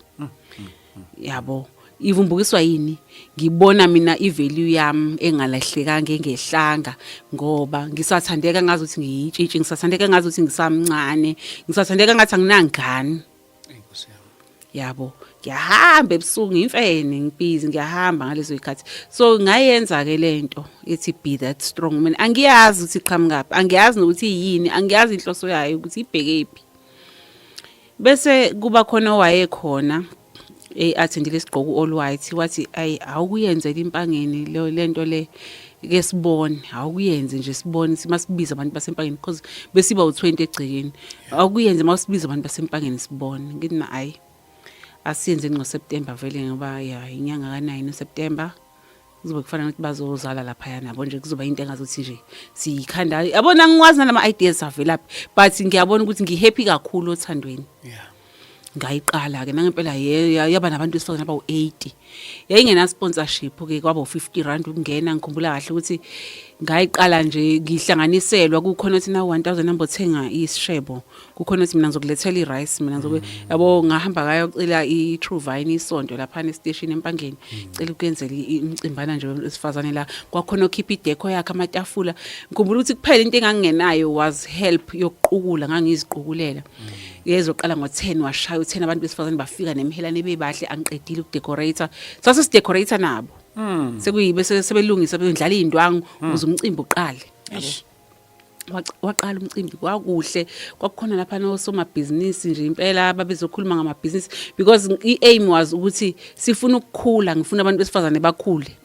Yabo ivumbukiswa yini? Ngibona mina ivalue yami engalahlekanga engehlanga ngoba ngisathandeka ngazi ukuthi ngiyitshitshi, ngisathandeka ngazi ukuthi ngisamncane, ngisathandeka ngathi anginangane. Yabo ngiyahamba ebusuku ngimfene ngibhizi ngiyahamba ngalezo zikhathi. So ngayenza ke lento ethi be that strong woman. Angiyazi ukuthi iqhamukaphi, angiyazi nokuthi yini, angiyazi inhloso yayo ukuthi ibhekephi. Bese kuba khona owayekhona attendile isigqoko all white wathi ayi awukuyenzela impangeni lento le Ke sibone, awukuyenze nje sibone masibiza abantu baseMpangeni because besiba u20 egcekeni. Awukuyenze masibiza abantu baseMpangeni sibone. Ngithi na hayi. Asiyenze ngoSeptember vele ngoba ya inyanga ka9 uSeptember. Kuzobe kufana nokuthi bazozala lapha nabo nje, kuzoba into engazuthi nje siyikhanda, yabona, ngikwazi nalama ideas avelaphi, but ngiyabona ukuthi ngihappy kakhulu othandweni. Ngayiqala ke nangempela, yaba nabantu besifazane abawu-80. Yayingena sponsorship ke, kwaba u-50 rand ukungena. Ngikhumbula kahle ukuthi ngayiqala nje ngihlanganiselwa, kukhona ukuthi na 1000 namba othenga isishebo, kukhona ukuthi mina ngizokulethela i-rice, mina ngizobe, yabo, ngahamba ngayocela i-True Vine isonto lapha estation eMpangeni, cela ukuyenzela imicimbana nje wesifazane la. Kwakhona okhipha idecor yakhe, amatafula. Ngikhumbula ukuthi kuphela into engangingenayo was help yokuqukula, ngangiziqukulela. Yezoqala ngo-10, washaya u-10, abantu besifazane bafika nemihelane bebahle. Angiqedile ukudecorate, sase sidecorate nabo, sekuyibe sebelungisa bendlala iy'ndwangu ukuze umcimbi uqale, yabo. Eish. Waqala umcimbi kwakuhle, kwakukhona lapha nosomabhizinisi nje impela babezokhuluma ngamabhizinisi because i-aim was ukuthi sifuna ukukhula, ngifuna abantu besifazane bakhule.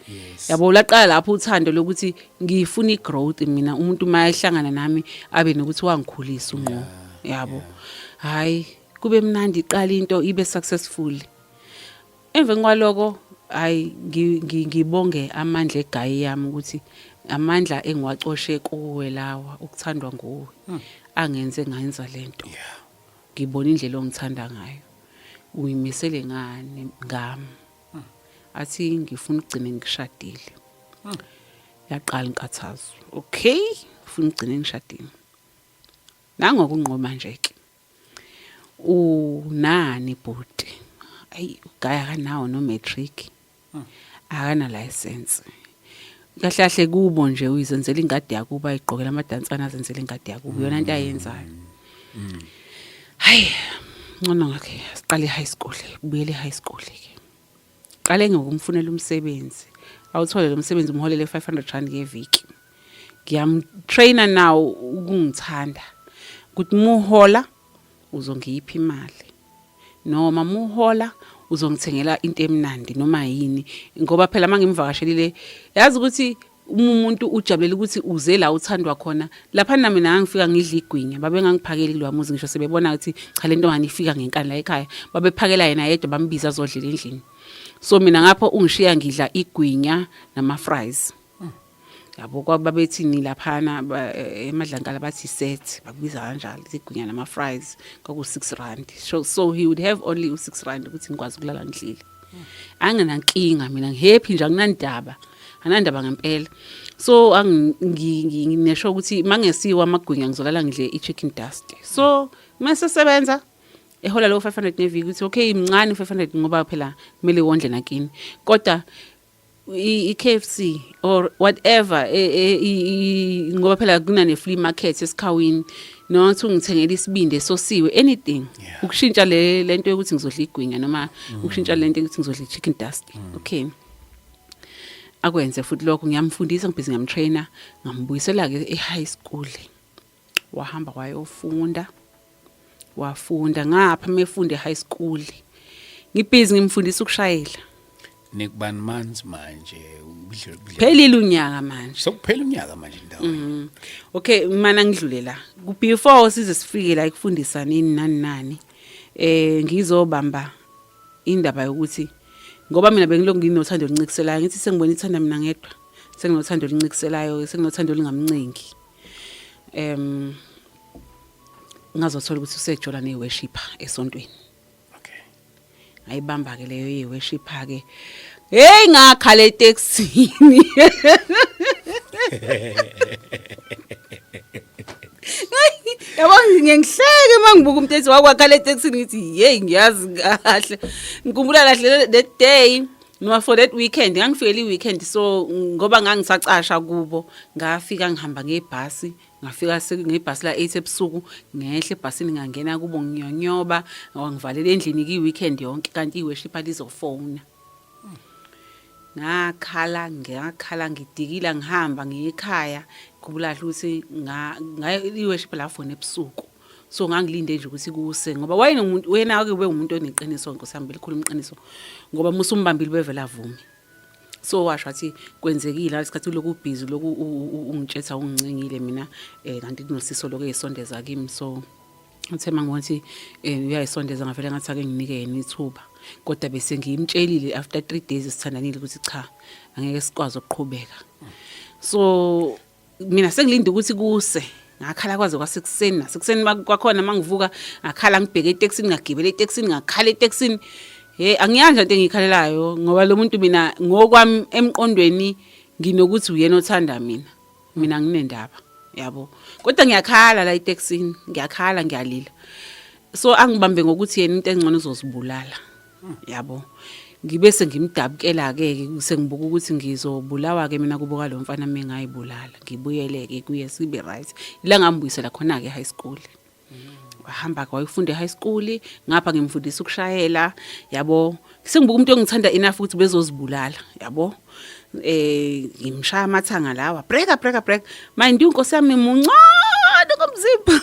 Yabo, laqala lapho uthando lokuthi ngifuna i-growth mina, umuntu uma ehlangana nami abe nokuthi wangikhulisa unqo, yabo. Hayi, kube mnandi, iqala into ibe successful. Emveni kwaloko, hayi, ngibonge amandla egayi yami ukuthi amandla engiwacoshe kuwe lawa ukuthandwa nguwe angenze ngayenza lento. Ngibona indlela ongithanda ngayo, uyimisele ngani ngami, athi ngifuna ukugcina ngishadile. Yaqala inkathazo, okay, ufuna ukugcina ngishadile nangokunqoba nje ke unani bhuti? Ayi, ugaya akanawo no matric, akana license kahle kahle. Kubo nje uyizenzela ingadi yakubo, ayigqokela amadansana, azenzela ingadi yakubo, yona into ayenzayo. Hayi, ngcono ngakhe siqale high school, buyele high school ke. Qale ngokumfunela umsebenzi, awuthole lo msebenzi, umholele 500 rand ngeviki. Ngiyamtraina now ukungithanda ukuthi muhola uzongipha imali noma muhola uzongithengela into emnandi noma yini, ngoba phela mangimvakashelile, yazi ukuthi uma umuntu ujabulela ukuthi uze la uthandwa khona lapha. Nami mina ngangifika ngidla igwinya, babengangiphakeli kulowa muzi, ngisho sebebona ukuthi cha, le ntombazane ifika ngenkani la ekhaya, babephakela yena yedwa, bambiza azodlela endlini. So mina ngapho ungishiya ngidla igwinya nama-fries, yabo. Kwababethini laphana emadlankala, bathi set, bakubiza kanjalo, igwinya nama-fries kwaku-6 rand. So he would have only u-6 rand ukuthi ngikwazi ukulala ngidlile. Anginankinga mina, ngihappy nje, anginandaba, anandaba ngempela. So nginesho ukuthi mangesiwa amagwinya ngizolala ngidle i-chicken dust. So mase sebenza ehola lo 500 ngeviki, ukuthi okay, mncane u-500 ngoba phela kumele wondle nakini, kodwa i-KFC or whatever, ngoba phela kunane flea market esikhawini, noma kuthi ungithengela isibindi esosiwe, anything. Ukushintsha le lento yokuthi ngizodla igwinya noma ukushintsha lento yokuthi ngizodla i-chicken dust. Okay, akwenze futhi lokho. Ngiyamfundisa, ngibhizi ngiyamtrainer, ngambuyisela ke e-high school, wahamba wayofunda, wafunda ngapha. Mefunda e-high school ngibhizi ngimfundisa ukushayela. Nikubani months manje Phelile unyaka manje. Sokuphela unyaka manje ndawo. Okay, mana ngidlule la before size sifike la ekufundisa nini nani nani, ngizobamba indaba yokuthi ngoba mina bengilokhu nginothando oluncikiselayo, ngithi sengibona ithanda mina ngedwa, senginothando oluncikiselayo, senginothando olungamncengi. Ngazothola ukuthi usejola neworshipper esontweni. Ngayibamba ke leyo yeworshipper ke. Hey, ngakhala eTaxini. Yabo, ngihleke mangibuka umuntu ethi wakwakhala eTaxini, ngithi hey, ngiyazi kahle. Ngikhumbula kahle that day noma for that weekend, ngangifikela i-weekend, so ngoba ngangisacasha kubo, ngafika ngihamba ngebhasi, ngafika ngebhasi la 8 ebusuku, ngehle ebhasini, ngangena kubo nginyonyoba, wangivalela endlini ki-weekend yonke, kanti i-worshipper lizofona. Ngakhala, ngakhala, ngidikila, ngihamba ngiye ekhaya. Ngikhumbula kahle ukuthi i-worship lafona ebusuku, so ngangilinde nje ukuthi kuse, ngoba wayenomuntu wena-ke ube umuntu oneqiniso, nkosi yami, belikhuluma iqiniso, ngoba musumbambile bevele avume. So washo wathi kwenzekile ngalesikhathi uloku ubhizi lokhu ungitshetha ungincengile mina kanti kunosiso lokhu eyisondeza kimi. So uthe mangibona ukuthi uyayisondeza ngavele ngathi ake nginike yena ithuba, kodwa bese ngimtshelile after 3 days sithandanile ukuthi cha, angeke sikwazi ukuqhubeka. So mina sengilinde ukuthi kuse, ngakhala kwaze kwasekuseni, nasekuseni kwakhona mangivuka ngakhala, ngibheke etekisini, ngagibela etekisini, ngakhala etekisini. Hey, angiyanja into engiyikhalelayo ngoba lo muntu mina ngokwami emqondweni nginokuthi uyena othanda mina, mina nginendaba yabo, kodwa ngiyakhala la etekisini, ngiyakhala, ngiyalila. So angibambe ngokuthi yena into engcono uzozibulala yabo. Ngibe sengimdabukela ke, sengibuka ukuthi ngizobulawa ke mina kubo lo mfana mengayibulala, ngibuyele ke kuye sibe right. Ila ngambuyisela khona ke high school, wahamba ke wayofunda e-high school, ngapha ngimfundisa ukushayela yabo. Sengibuka umuntu engithanda enough ukuthi bezozibulala yabo, ngimshaya amathanga lawa, breka breka breka. Mind you, inkosi yami muncane komzimba,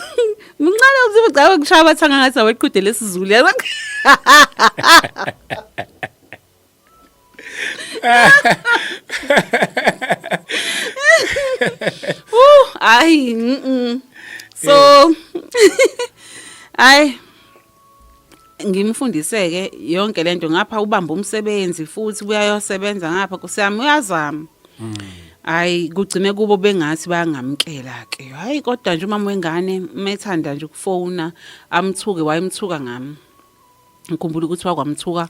muncane komzimba, cha, ngishaya amathanga ngathi aweqhude lesizulu yabo. Hayi, So hayi, ngimfundise-ke yonke lento, ngapha ubamba umsebenzi futhi uyayosebenza ngapha, kusiyami uyazama. Hayi, kugcine kubo bengathi bayangamkela ke. Hayi, kodwa nje umama wengane methanda nje ukufona amthuke, wayemthuka ngami. Ngikhumbula ukuthi wakwamthuka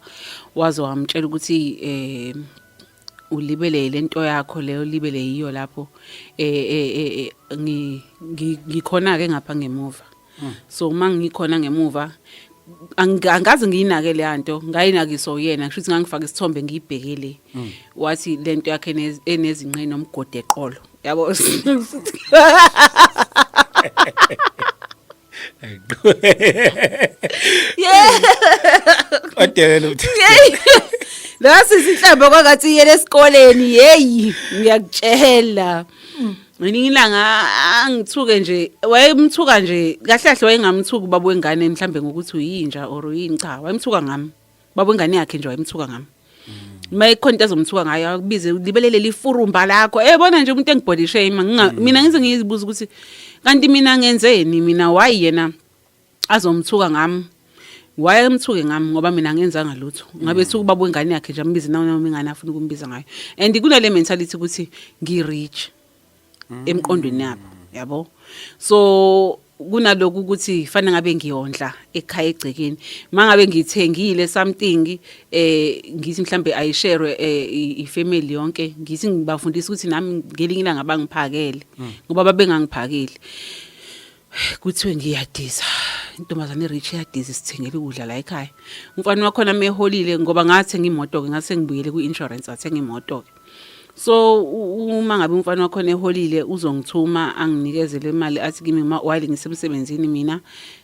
waze wamtshela ukuthi ulibele lento yakho leyo, libele yiyo lapho ngikhona ke ngapha ngemuva. So uma ngikhona ngemuva angaze ngiyinake le nto, ngayinakiswa uyena, ngisho ukuthi ngangifaka isithombe ngiyibhekele. Wathi lento yakhe enezinqe nomgodi eqolo yabo. Yeah. Wadelela uthi. La sisi inhlambo kwakathi iyele esikoleni, hey, ngiyakutshela. Ngelinye ilanga angithuke nje, wayemthuka nje kahle kahle, wayengamthuki ubaba wengane mhlambe ngokuthi uyinja or uyini, cha, wayemthuka ngami. Baba wengane yakhe nje wayemthuka ngami. Uma ikhona into azomthuka ngayo akubize libelele lifurumba lakho. Bona nje umuntu engibody shame, mina ngize ngizibuza ukuthi kanti mina ngenzeni mina, why yena azomthuka ngami? Why emthuke ngami ngoba mina ngenzanga lutho? Ngabe thuka ubaba wengane yakhe nje, ambize noma ingane afuna ukumbiza ngayo. And kunale mentality ukuthi ngi-rich emqondweni yabo yabo. So kunaloku ukuthi fanele ngabe ngiyondla ekhaya egcekeni, mangabe ngithengile something ngithi mhlambe ayishare ifamily yonke, ngithi ngibafundisa ukuthi nami ngelinye ilanga bangiphakele ngoba babengangiphakeli. Kuthiwe ngiyadiza, intombazane e-rich iyadiza, isithengele ukudla la ekhaya. Umfana wakhona meholile ngoba ngathenga imoto-ke, ngase ngibuyele kwi-insurance, ngathenga imoto-ke. So uma ngabe umfana wakhona eholile uzongithuma anginikeze le mali, athi kimi while ngisemsebenzini mina,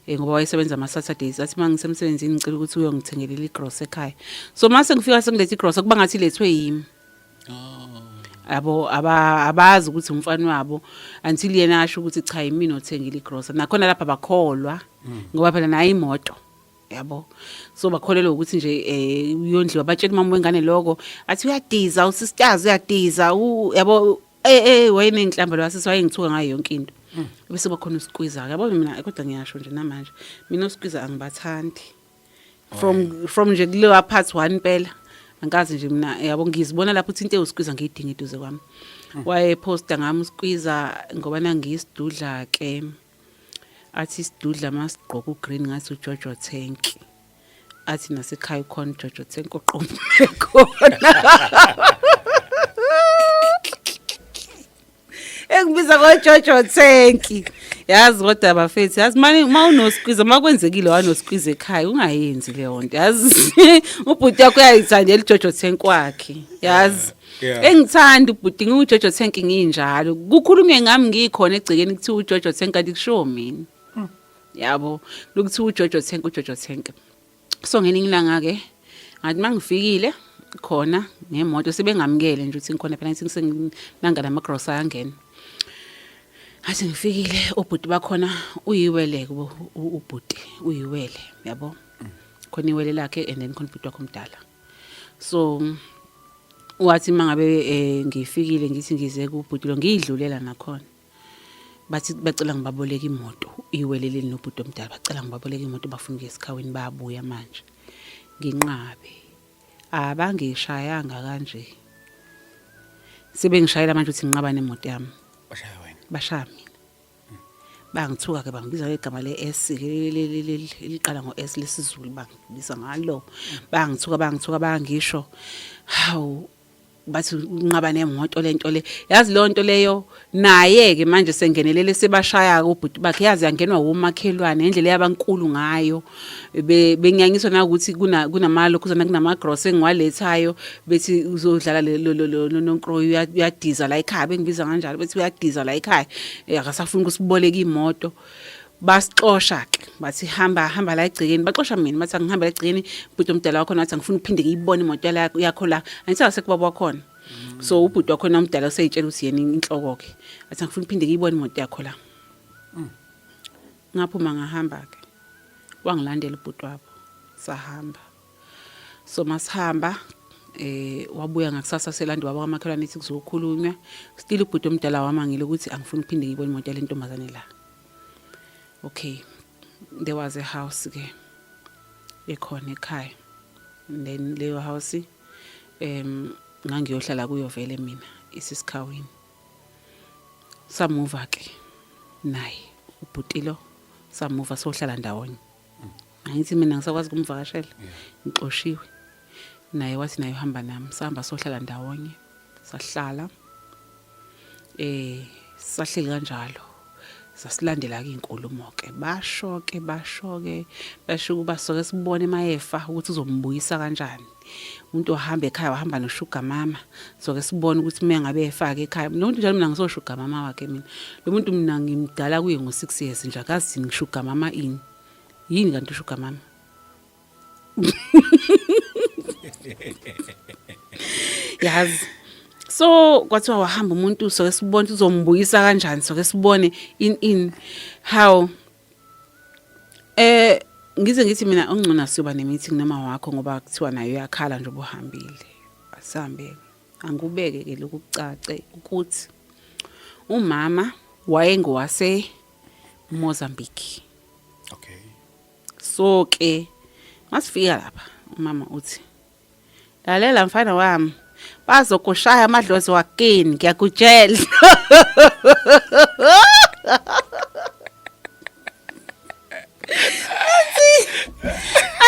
ngoba wayesebenza ama-Saturdays, athi uma ngisemsebenzini ngicela ukuthi uyongithengelela igrosa ekhaya. So mase ngifika sengilethe igrosa, kuba ngathi ilethwe yimi yabo. Abazi ukuthi umfana wabo until yena asho ukuthi cha, yimina othengile igrosa. Nakhona lapha bakholwa ngoba phela nayo imoto yabo. So bakholelwa ukuthi nje uyondliwa, batshela umama wengane lokho, athi uyadiza usisters, uyadiza yabo. Wayenenhlamba lo wasisi, wayengithuka ngayo yonke into. Bese bakhona uSqueezer yabo. Mina kodwa ngiyasho nje namanje, mina uSqueezer angibathandi from nje kulewa part 1 impela, angikazi nje mina yabo. Ngizibona lapho ukuthi into ewuSqueezer ngiyidinga eduze kwami. Wayeposta ngami uSqueezer ngoba nangiyisidudla ke, athi isidudla masigqoka ugreen ngathi uJojo Tank, athi nasekhaya ukhona uJojo Tank oqomuke khona, engibiza ngoJojo Tank. Yazi kodwa bafethu, yazi manje uma unoSqueezer, uma kwenzekile wanoSqueezer ekhaya, ungayenzi leyo nto yazi. Ubhuti wakho uyayithandela uJojo Tank wakhe yazi. Engithanda ubhuti ngiwuJojo Tank nginjalo, kukhulunywe ngami ngikhona egcekeni kuthiwa uJojo Tank, kanti kushiwo mina yabo, lokuthiwa uJojo Tank, uJojo Tank. So ngelinye ilanga-ke ngathi uma ngifikile khona ngemoto, sebengamukele nje ukuthi ngikhona phela, ngithi senginanga namagrosa ayangena. Ngathi ngifikile, ubhuti bakhona uyiwele kubo, ubhuti uyiwele yabo, khona iwele lakhe and then khona ubhuti wakhe omdala. So Wathi mangabe ngifikile ngithi ngize kubhuti lo ngiyidlulela nakhona. Bathi bacela ngibaboleke imoto iweleleni nobhuti omdala bacela ngibaboleke imoto bafuna ukuya esikhawini bayabuya manje. Nginqabe. Abangishayanga kanje. Sebengishayela manje ukuthi nginqaba nemoto yami. Bashaya wena. Bashaya mina. Bangithuka ke bangibiza ngegama le-S liqala ngo-S lesiZulu bangibiza ngalo. Bangithuka bangithuka bangisho. Hawu bathi unqaba nemoto lento le yazi leyo nto leyo naye ke manje sengenelele sebashaya ubhuti bakhe yazi yangenwa womakhelwane indlela yabankulu ngayo benyanyiswa nakuthi kuna kunamalo kuzona kunama gross engiwalethayo bethi uzodlala lo lo lo nonkroyi uyadiza la ekhaya bengibiza kanjalo bethi uyadiza la ekhaya akasafuni ukusiboleka imoto basixosha ke bathi hamba hamba la egcekeni baxosha mina bathi angihamba la egcekeni ubhuti omdala wakhona wathi angifuni ukuphinde ngiyibone imoto yakho la angithi asekubaba wakhona so ubhuti wakhona omdala useyitshela ukuthi yena inhloko ke athi angifuni ukuphinde ngiyibone imoto yakho la ngaphuma ngahamba ke wangilandela ubhuti wabo sahamba so masihamba wabuya ngakusasa selanda baba kamakhelwane ethi kuzokhulunywa still ubhuti omdala wamangile ukuthi angifuni ukuphinde ngiyibone imoto yale ntombazane la okay there was a house ke ekhona ekhaya and then leyo house ngangiyohlala kuyo vele mina isisikhawini samuva ke naye ubhutilo samuva sohlala ndawonye angithi mina ngisakwazi ukumvakashela ngixoshiwe naye wathi naye uhamba nami sahamba sohlala ndawonye sahlala sahleli kanjalo sasilandela ke inkulumo ke basho ke basho ke basho ukuba soke sibone mayefa ukuthi uzombuyisa kanjani umuntu ohamba ekhaya wahamba noshuga mama soke sibone ukuthi uma ngabe efake ekhaya lo muntu njalo mina ngisoshuga mama wakhe mina lo muntu mina ngimdala kuye ngo-6 years nje akazi ngishuga mama ini yini kanti ushuga mama yazi so kwathiwa wahamba umuntu soke sibone ukuthi uzombuyisa kanjani soke sibone in in how ngize ngithi mina ongcono siyoba ne-meeting noma wakho ngoba kuthiwa naye uyakhala nje ubuhambile asihambe angikubeke ke lokhu kucace ukuthi umama wayengowase Mozambique okay so ke masifika lapha umama uthi lalela mfana wami bazokushaya amadlozi wakini ngiyakutshela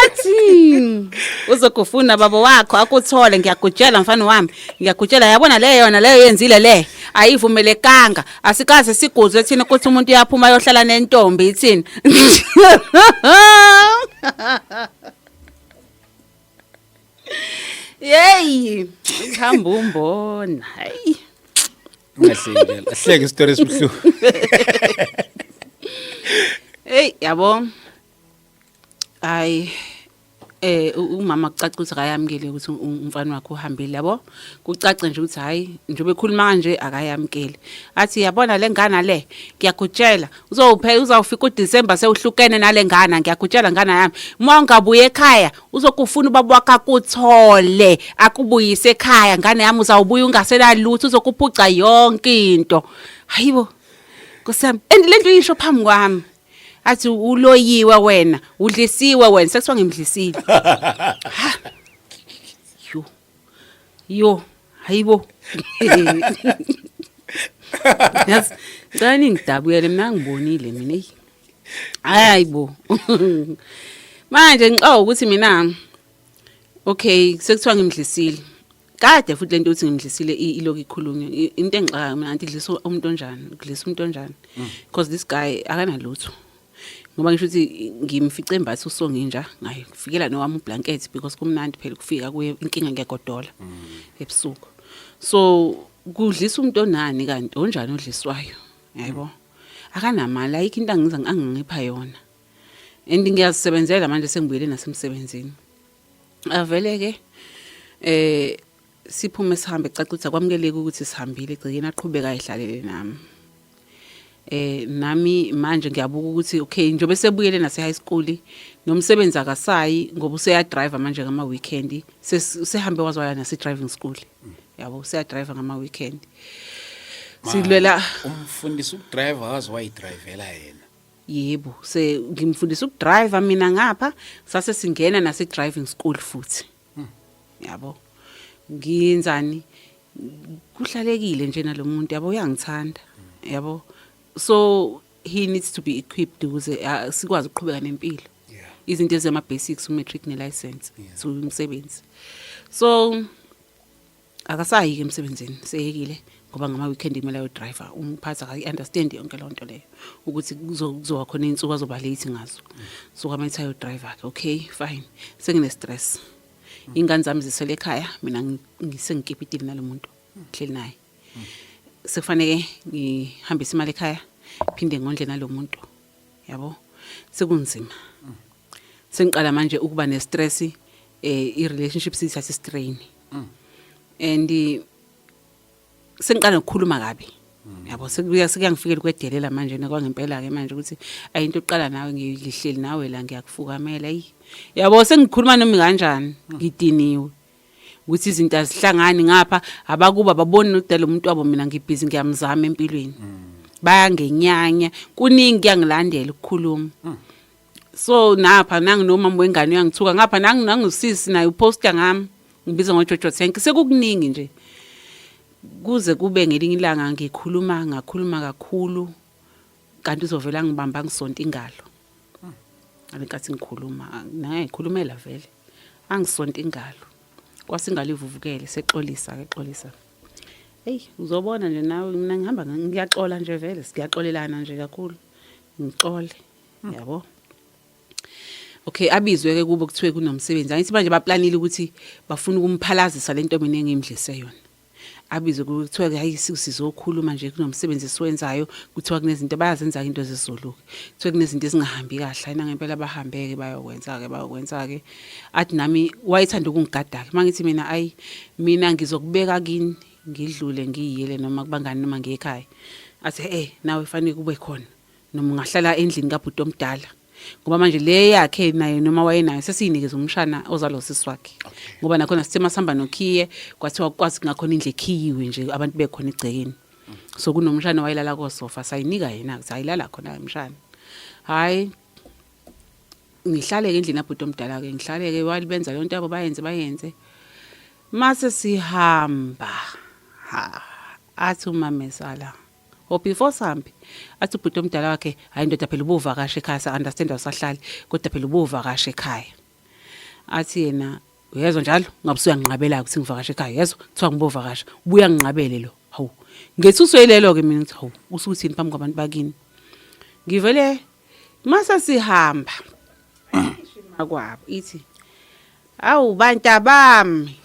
athi uzokufuna baba wakho akuthole ngiyakutshela mfana wami ngiyakutshela yabona le yona leyo yenzile le ayivumelekanga asikaze siguzwe thina ukuthi umuntu uyaphuma ayohlala nentombi ithini yeyi hamba umbona hayi Ungahleki njalo. Ahleke isitori esibuhlungu. Hey yabo. Hayi umama kucaca ukuthi akayamukele ukuthi umfana wakhe uhambile yabo. Kucace nje ukuthi hayi njengoba ekhuluma kanje akayamukele. Athi yabona le ngana le ngiyakutshela uzowuphela uzawufika uDecember sewuhlukene nale ngana ngiyakutshela ngana yami. Uma ungabuye ekhaya uzokufuna ubaba wakho akuthole akubuyise ekhaya ngane yami uzawubuya ungasenalutho uzokuphuca yonke into. Hayibo. Nkosi yami and lento uyisho phambi kwami. Athi uloyiwe wena, udlisiwe wena, sekuthiwa ngimdlisile. Ha. Yo. Yo, hayibo. Yazi, ngicela ningidabukele mina ngibonile mina eyi. Hayibo. Manje ngixoxa ukuthi mina okay, sekuthiwa ngimdlisile. Kade futhi lento ukuthi ngimdlisile iloku ikhulunywa. Into engixakayo mina anti idlisa umuntu onjani, udlisa umuntu onjani. Because this guy akanalutho. Ngoba ngisho ukuthi ngimfice embatha usonginja, ngayifikela nowami ublanket because kumnandi phela ukufika kuye inkinga ngiyagodola ebusuku. So kudlisa umuntu onani kanti onjani odliswayo. Yaybo. Akanamali ayikho into angiza angangipha yona. And ngiyazisebenzela manje sengibuyele nasemsebenzini. Avele ke siphume sihambe caca ukuthi akwamukeleki ukuthi sihambile egcekeni aqhubeka ayihlalele nami. Nami manje ngiyabuka ukuthi okay njengoba sebuyele nase high school nomsebenzi akasayi ngoba useya driver manje ngama weekend sehambe wazwaya nase driving school. Yabo, useya drive ngama weekend. Silwela Umfundisi ukudrive, waze wayidrivela yena? Yebo, se ngimfundisa ukudrive mina ngapha, sase singena nase driving school futhi. Yabo, ngiyenzani, kuhlalekile nje nalomuntu, yabo, uyangithanda, yabo, so he needs to be equipped ukuze sikwazi ukuqhubeka nempilo. Izinto ezama basics, umatric ne license. So umsebenzi, so akasayi ke emsebenzini, seyekile ngoba ngama weekend imele ayo driver. Umphathi akayi understand yonke lonto leyo ukuthi kuzoba khona insuku azoba late ngazo, so kwamele ayo driver ke. Okay, fine, sengine stress, ingane zami zisele ekhaya, mina ngisengikipitile nalomuntu ngihleli naye, sekufanele ngihambise imali ekhaya, phinde ngondle nalomuntu, yabo, sekunzima. Sengiqala manje ukuba ne stress, i relationship sithatha strain and sengiqala ukukhuluma kabi, yabo, sekuya sekuyangifikela ukwedelela manje nakwangempela ke manje ukuthi ayinto oqala nawe, ngilihleli nawe la, ngiyakufukamela, ayi, yabo, sengikhuluma noma kanjani, ngidiniwe ukuthi izinto azihlangani ngapha, abakuba baboni nokudala umuntu wabo, mina ngibhizi ngiyamzama empilweni, bayangenyanya, kuningi kuyangilandela ukukhuluma. So napha nanginomama wengane uyangithuka ngapha, nangusisi naye uposta ngami, ngibiza ngoJojo Tank, sekukuningi nje, kuze kube ngelinye ilanga ngikhuluma, ngakhuluma kakhulu, kanti uzovela ngibamba ngisonta ingalo ngalenkathi ngikhuluma naye, ngikhulumela vele, angisonta ingalo, kwasingalo ivuvukele, sexolisa ke, xolisa. Hey, uzobona nje nawe, mina ngihamba ngiyaxola nje vele, siyaxolelana nje kakhulu, ngixole, yabo. Okay, abizwe ke kubo, kuthiwe kunomsebenzi, angithi manje baplanile ukuthi bafuna ukumphalazisa lento mina engimdlise yona. Abizwe, kuthiwa hayi, sizokhuluma nje, kunomsebenzi esiwenzayo, kuthiwa kunezinto bayazenza into zesiZulu, kuthiwa kunezinto ezingahambi kahle. Ayina, ngempela bahambeke bayokwenza ke, bayokwenza ke. Athi nami wayethanda ukungigada ke, mangithi mina, ayi, mina ngizokubeka kini, ngidlule ngiyiyele noma kubangani noma ngiye ekhaya. Athi, eh, nawe fanele kube khona noma ungahlala endlini kabhuti omdala, ngoba manje le yakhe naye noma wayenayo sesiyinikeza umshana ozalwa usisi wakhe, ngoba nakhona sithe masihamba nokhiye, kwathiwa kwazi kungakhona indlu ekhiyiwe nje, abantu bekhona egcekeni, so kunomshana wayelala kosofa, sayinika yena ukuthi ayilala khona umshana. Hayi, ngihlale ke endlini abhuti omdala ke, ngihlale ke, walibenza lonto yabo, bayenze bayenze, mase sihamba, ha, athi umamezala or before sihambe, athi ubhuti omdala wakhe, hayi ndoda, phela ubuvakasha ekhaya, sa understand awusahlali, kodwa phela ubuvakasha ekhaya. Athi yena, uyezwa njalo ngabe usuyanginqabela ukuthi ngivakashe ekhaya, yezwa, kuthiwa ngibovakasha, ubuya nginqabele lo. Hawu, ngethuswe yilelo ke mina, ngithi hawu, usuthini phambi kwabantu bakini? Ngivele mase sihamba kwabo, ithi, awu bantabami,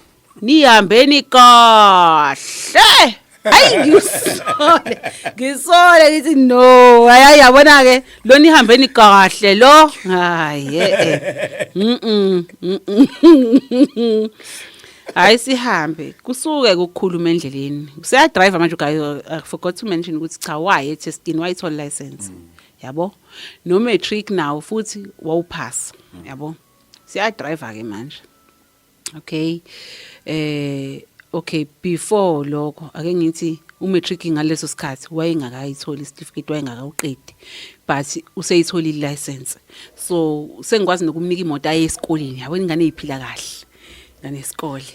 nihambeni kahle. Hayi, ngisole, ngisole, ngithi no, hayi, yabona ke lo, nihambeni kahle lo, hayi, eh mm. Hayi, sihambe, kusuke ukukhuluma endleleni, useya drive manje guy. I forgot to mention ukuthi cha, waye testini, wayithola license, yabo, no matric nawo futhi wawuphasa, yabo. Siya drive ke manje. Okay, okay, before lokho ake ngithi umatric ngaleso sikhathi wayengakayitholi isitifiketi, wayengakawuqedi, but useyitholile license, so sengikwazi nokumnika imoto aye esikoleni, yabo, ingane iphila kahle, ingane yesikole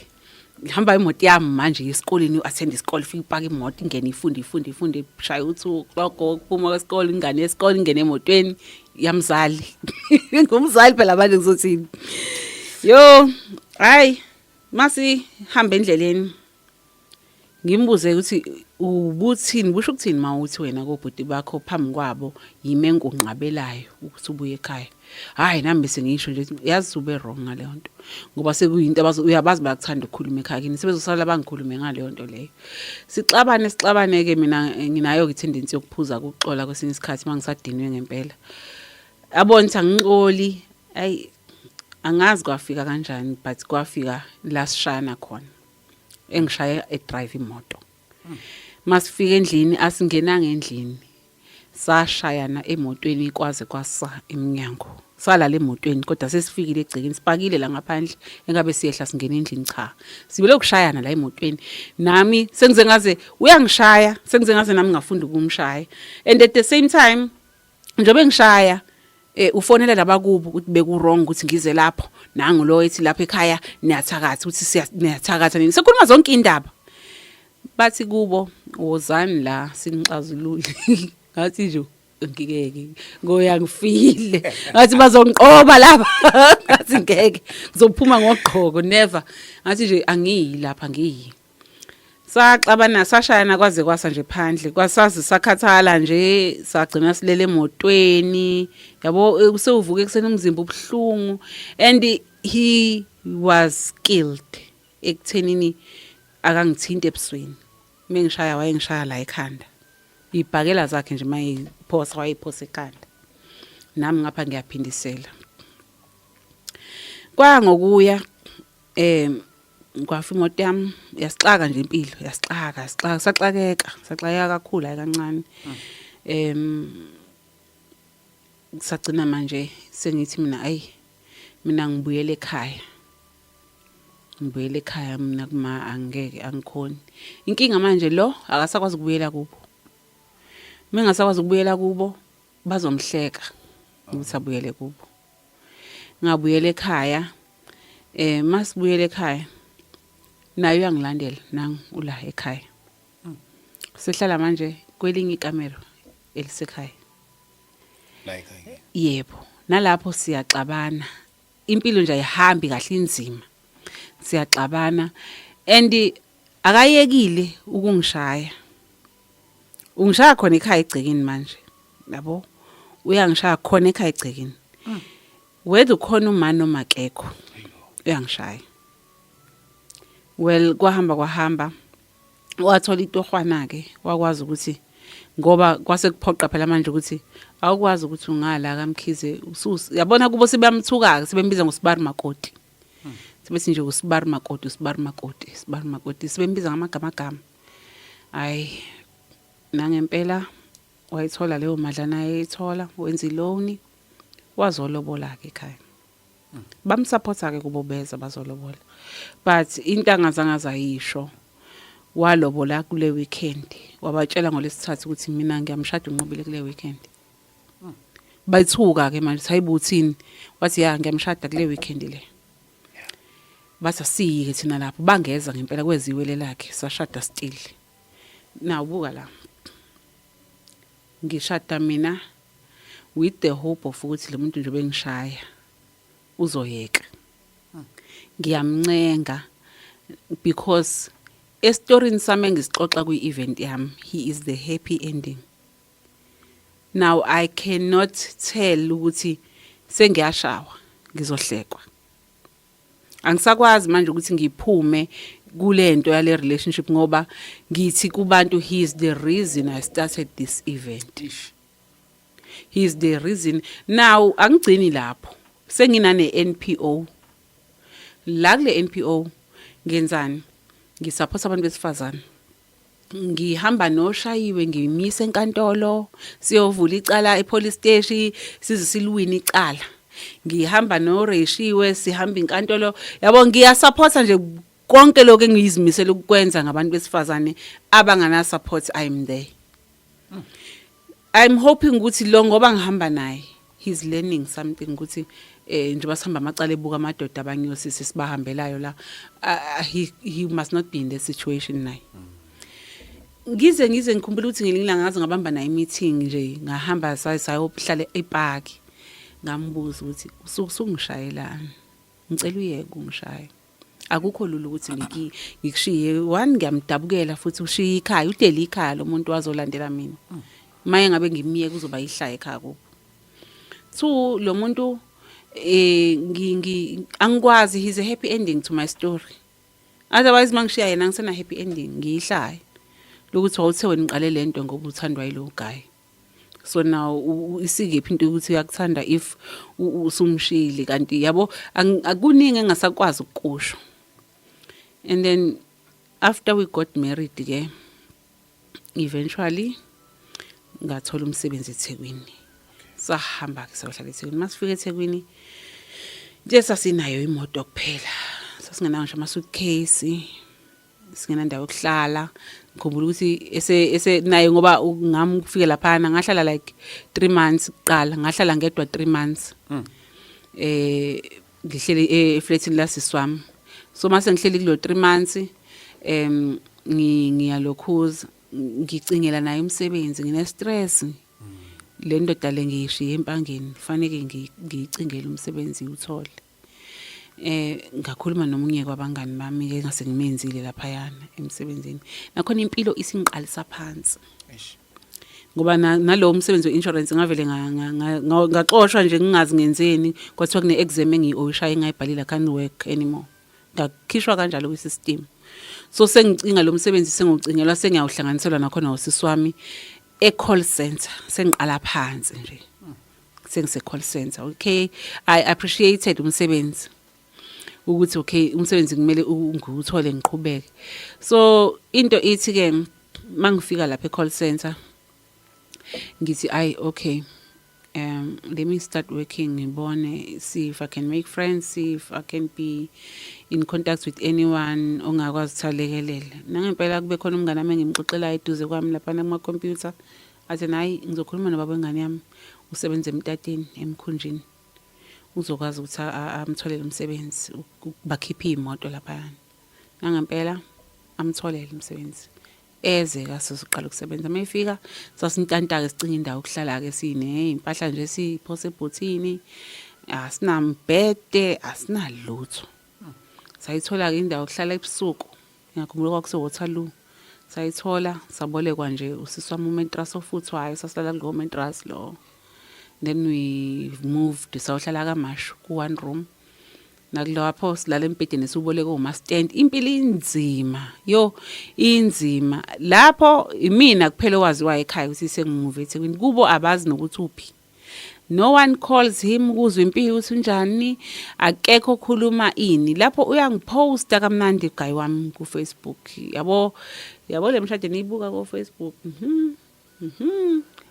ngihamba imoto yami manje esikoleni, u-attend isikole, ufike upaka imoto, ingene, ifunde, ifunde, ifunde, shaya u-2 o'clock ukuphuma kwesikole, ingane yesikole ingene emotweni yamzali, ngumzali phela manje, ngizothini? Yo, hayi, masihamba endleleni, ngimbuze ukuthi ubuthini, kusho ukuthini mawuthi wena kobhuti bakho phambi kwabo yime engunqabelayo ukuthi ubuye ekhaya? Hayi, nami bese ngisho nje, yazi ube wrong ngaleyo nto, ngoba sekuyinto abazo, uyabazi bayakuthanda ukukhuluma ekhaya kini, sebezosala bangikhulume ngaleyo nto leyo. Sixabane, sixabane ke, mina nginayo ke tendency yokuphuza ukuxola kwesinye isikhathi mangisadinwe ngempela, abona ukuthi angixoli. Ayi, angazi kwafika kanjani, but kwafika la sishayana khona, engishaya edrive imoto. Masifika endlini, asingenanga endlini. Sashayana emotweni kwaze kwasa emnyango. Salala emotweni kodwa sesifikile egcekeni, sipakile la ngaphandle, engabe siyehla singena endlini, cha. Sibele ukushayana la emotweni. Nami sengize ngaze uyangishaya, sengize ngaze nami ngafunda ukumshaya. And at the same time njengoba engishaya, ufonela labakubo ukuthi beku wrong ukuthi ngize lapho, nangu lo ethi lapha ekhaya niyathakatha, ukuthi siya niyathakatha nini. Sekhuluma zonke indaba. Bathi kubo, wozani la sinixazulule. Ngathi nje ngikeke ngoya ngifile, ngathi bazongiqoba lapha, ngathi ngeke ngizophuma ngogqoko, never. Ngathi nje angiyi lapha, ngiyi. Saxabana, sashayana kwaze kwasa nje phandle, kwasazi sakhathala nje, sagcina silele emotweni, yabo. Sewuvuka ekuseni umzimba ubuhlungu, and he was skilled ekuthenini akangithinti ebusweni. Mengishaya, wayengishaya la ekhanda, ibhakela zakhe nje mayiphosa, wayiphosa ekhanda, nami ngapha ngiyaphindisela. Kwaya ngokuya kwafa imoto yami, yasixaka nje impilo, yasixaka, yasixaka, saxakeka, saxakeka kakhulu, hayi kancane. Sagcina manje sengithi mina, ayi, mina ngibuyele ekhaya, ngibuyele ekhaya mina kuma, angeke, angikhoni. Inkinga manje lo akasakwazi ukubuyela kubo. Mengasakwazi ukubuyela kubo, bazomhleka ukuthi abuyele kubo. Ngabuyela ekhaya. Masibuyele ekhaya, naye uyangilandela, nangu ula ekhaya. Sihlala manje kwelinye ikamero elisekhaya. La ekhaya? Yebo, nalapho siyaxabana. Impilo nje ayihambi kahle, inzima, siyaxabana, and akayekile ukungishaya. Ungishaya khona ekhaya egcekeni manje, yabo, uyangishaya khona ekhaya egcekeni, whether ukhona uma noma akekho, uyangishaya. Well, kwahamba kwahamba, wathola itohwana ke, wakwazi ukuthi, ngoba kwase kuphoqa phela manje ukuthi awukwazi ukuthi ungala kaMkhize. Yabona, kubo sebeyamthuka ke, sebembiza ngosibari makoti, sebethi nje usibari makoti, usibari makoti, sibari makoti, sebembiza ngamagama agama. Hayi, nangempela wayithola leyo madlana ayithola, wenza i-loan, wazolobola ke ekhaya. Bamsupporta ke kubo, beza bazolobola, but into angazange azayisho, walobola kule weekend, wabatshela ngolesithathu ukuthi mina ngiyamshada uNqobile kule weekend. Bayithuka ke manje, hayibo, uthini? Wathi, ya, ngiyamshada kule weekend le. Bathi asiyike thina lapho, bangeza ngempela kweziwele lakhe, sashada still. Now buka la, ngishada mina with the hope of ukuthi lo muntu nje bengishaya uzoyeka. Ngiyamncenga because estorini sami engisixoxa kwi-event yami, he is the happy ending. Now I cannot tell ukuthi sengiyashawa, ngizohlekwa. Angisakwazi manje ukuthi ngiphume kulento yale relationship, ngoba ngithi kubantu, he is the reason I started this event, he is the reason. Now angigcini lapho, senginane NPO la. Kule NPO ngenzani? Ngisupport abantu besifazane. Ngihamba noshayiwe, ngimise enkantolo, siyovula icala epolice station, size siluwina icala. Ngihamba noreshiwe, sihamba inkantolo, yabo. Ngiyasupporta nje konke lokho engiyizimisela ukukwenza ngabantu besifazane abangana support. I'm there. I'm hoping ukuthi lo, ngoba ngihamba naye, he's learning something, ukuthi njengoba sihamba amacala, ebuka amadoda abanye osisi sibahambelayo la, he must not be in that situation naye. Ngize ngikhumbula ukuthi ngelinye ilanga ngaze ngabamba naye meeting nje, ngahamba sayohlala epaki, ngambuza ukuthi usuke usungishayelani, ngicela uyeke ungishaya, akukho lula ukuthi ngikushiye. One, ngiyamdabukela futhi, ushiya ikhaya, udele ikhaya lo muntu wazolandela mina. Maye ngabe ngimiyeke, kuzoba ihlaya ekhaya kubo. Two, lo muntu ngi angikwazi, he's a happy ending to my story. Otherwise mangishiya yena ngisena happy ending, ngiyihlaya lokuthi wawuthe wena uqale lento ngoba uthandwa yilo guy. So now isikephi into ukuthi uyakuthanda if usumshiyile kanti, yabo? Akuningi engasakwazi ukukusho. And then after we got married ke, eventually Ngathola umsebenzi eThekwini. Sahamba ke sayohlala eThekwini. Masifika eThekwini nje sasinayo imoto kuphela. Sasingenawo ngisho ama suitcase. Singenandawo yokuhlala. Ngikhumbula ukuthi ese ese naye ngoba ngami ukufika laphana ngahlala like 3 months kuqala, ngahlala ngedwa 3 months. Ngihleli eflatini lasisi wami. So mase ngihleli kulo 3 months ngiyalokhuza ngicingela naye umsebenzi, ngine stress. Le ndoda le ngiyishiye empangeni, fanele ngiyicingele umsebenzi uthole. Ngakhuluma nomunye kwabangani bami ke ngase ngimenzile laphayana emsebenzini. Nakhona impilo isingiqalisa phansi. Ngoba nalowo msebenzi we-insurance ngavele ngaxoshwa nje ngingazi ngenzeni, kwathiwa kune exam engiyi-oyishaye engayibhalile, I can't work anymore. Ngakhishwa kanjalo kwi-system. So sengicinga lo msebenzi, sengiwucingelwa, sengiyawuhlanganiselwa nakhona usisi wami e-call center, sengiqala phansi nje. Sengise call center. Okay, I appreciated umsebenzi. Ukuthi okay, umsebenzi kumele ngiwuthole ngiqhubeke. So into ithi ke mangifika lapha e-call center ngithi ay okay, let me start working, ngibone, see if I can make friends, see if I can be in contact with anyone ongakwazi ukuthi alekelele. Nangempela kube khona umngane wami engimxoxelayo eduze kwami laphana kuma computer, athi nayi ngizokhuluma nobaba wengane yami, usebenza emtateni emkhunjini, uzokwazi ukuthi amtholele umsebenzi, bakhiphe iy'moto laphayana. Nangempela amtholele umsebenzi, eze kasizoqala ukusebenza. Mayifika sasintanta-ke sicinga indawo yokuhlala-ke, siney'mpahla nje siphose ebhuthini, asinambhede, asinalutho. Sayithola-ke indawo yokuhlala ebusuku, ngiyakhumbula kwakuse-Waterloo. Sayithola, sabolekwa nje usisi wami umentrasi ofuthwayo, sasilala kulowo mentrasi lowo. Then we moved sayohlala KwaMashu ku-one room. Nakulapho silala embhedeni esiwuboleke umastand. Impilo inzima, yo, inzima. Lapho imina kuphela owaziwayo ekhaya ukuthi sengimuve eThekwini. Kubo abazi nokuthi uphi. No one calls him ukuzwa impilo ukuthi unjani, akekho okhuluma ini. Lapho uyangiphosta kamnandi guy wami ku Facebook. Yabo, yabo le mshado niyibuka ku Facebook.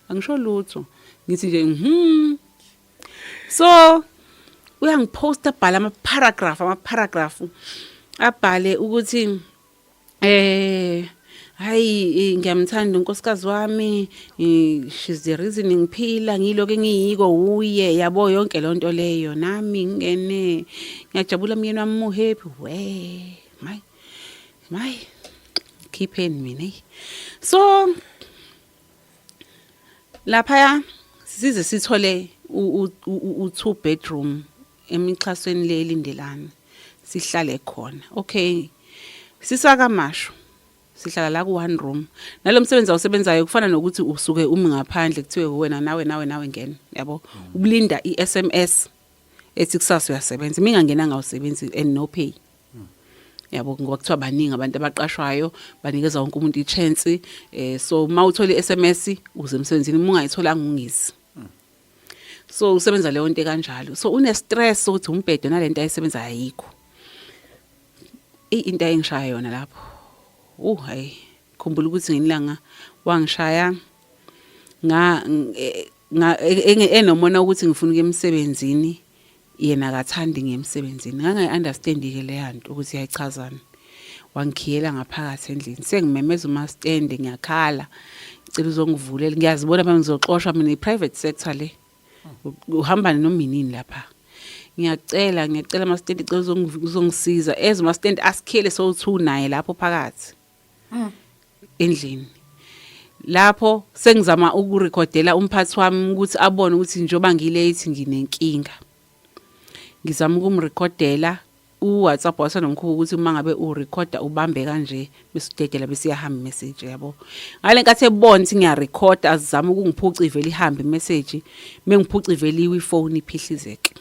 Angisho lutho. Ngithi nje mhm. So uyangiphosta, abhala ama paragraph, ama paragraph abhale ukuthi hayi, ngiyamthanda unkosikazi wami, she's the reason ngiphila ngiloko engiyiko uye, yabo yonke lonto leyo. Nami ngene ngiyajabula, myeni wami mu happy we my my khipheni mina. So lapha size sithole u two bedroom emixhasweni le elindelana, sihlale khona. Okay, sisakaMashu sihlala la ku one room. Nalo msebenzi awusebenzayo kufana nokuthi usuke umi ngaphandle, kuthiwe wena nawe nawe nawe ngena, yabo, ubulinda iSMS ethi kusasa uyasebenza. Mingangenanga awusebenzi and no pay, yabo, ngoba kuthiwa baningi abantu abaqashwayo, banikeza wonke umuntu i-chance. So mawuthola iSMS uze emsebenzini, uma ungayitholanga ungezi. So usebenza leyo nto kanjalo, so une stress ukuthi umbhedo nalento ayisebenza ayikho. Into ayengishaya yona lapho, hayi, khumbula ukuthi ngelanga wangishaya nga nga enomona ukuthi ngifuna ukuya emsebenzini, yena akathandi ngiye emsebenzini. Ngangayi-understand ke leya nto ukuthi yayichazani. Wangikhiyela ngaphakathi endlini, sengimemeza umastende, ngiyakhala, ngicela uzongivulela, ngiyazibona phela ngizoxoshwa mina, i-private sector le, uhamba noma inini lapha. Ngiyacela, ngiyacela masitende, cela uzongisiza. Eze umasitende asikhiyele sowu-two naye lapho phakathi endlini. Lapho sengizama ukurekhodela umphathi wami ukuthi abone ukuthi njengoba ngilate nginenkinga, ngizama ukumrekhodela u-WhatsApp, wasenomkhuba ukuthi uma ngabe urekhoda ubambe kanje bese udedela, bese iyahamba imessage, yabo. Ngale nkathi ebona ukuthi ngiyarekhoda, azama ukungiphuca, ivele ihambe imessage. Mengiphuca ivele iwe ifoni, iphihlizeke,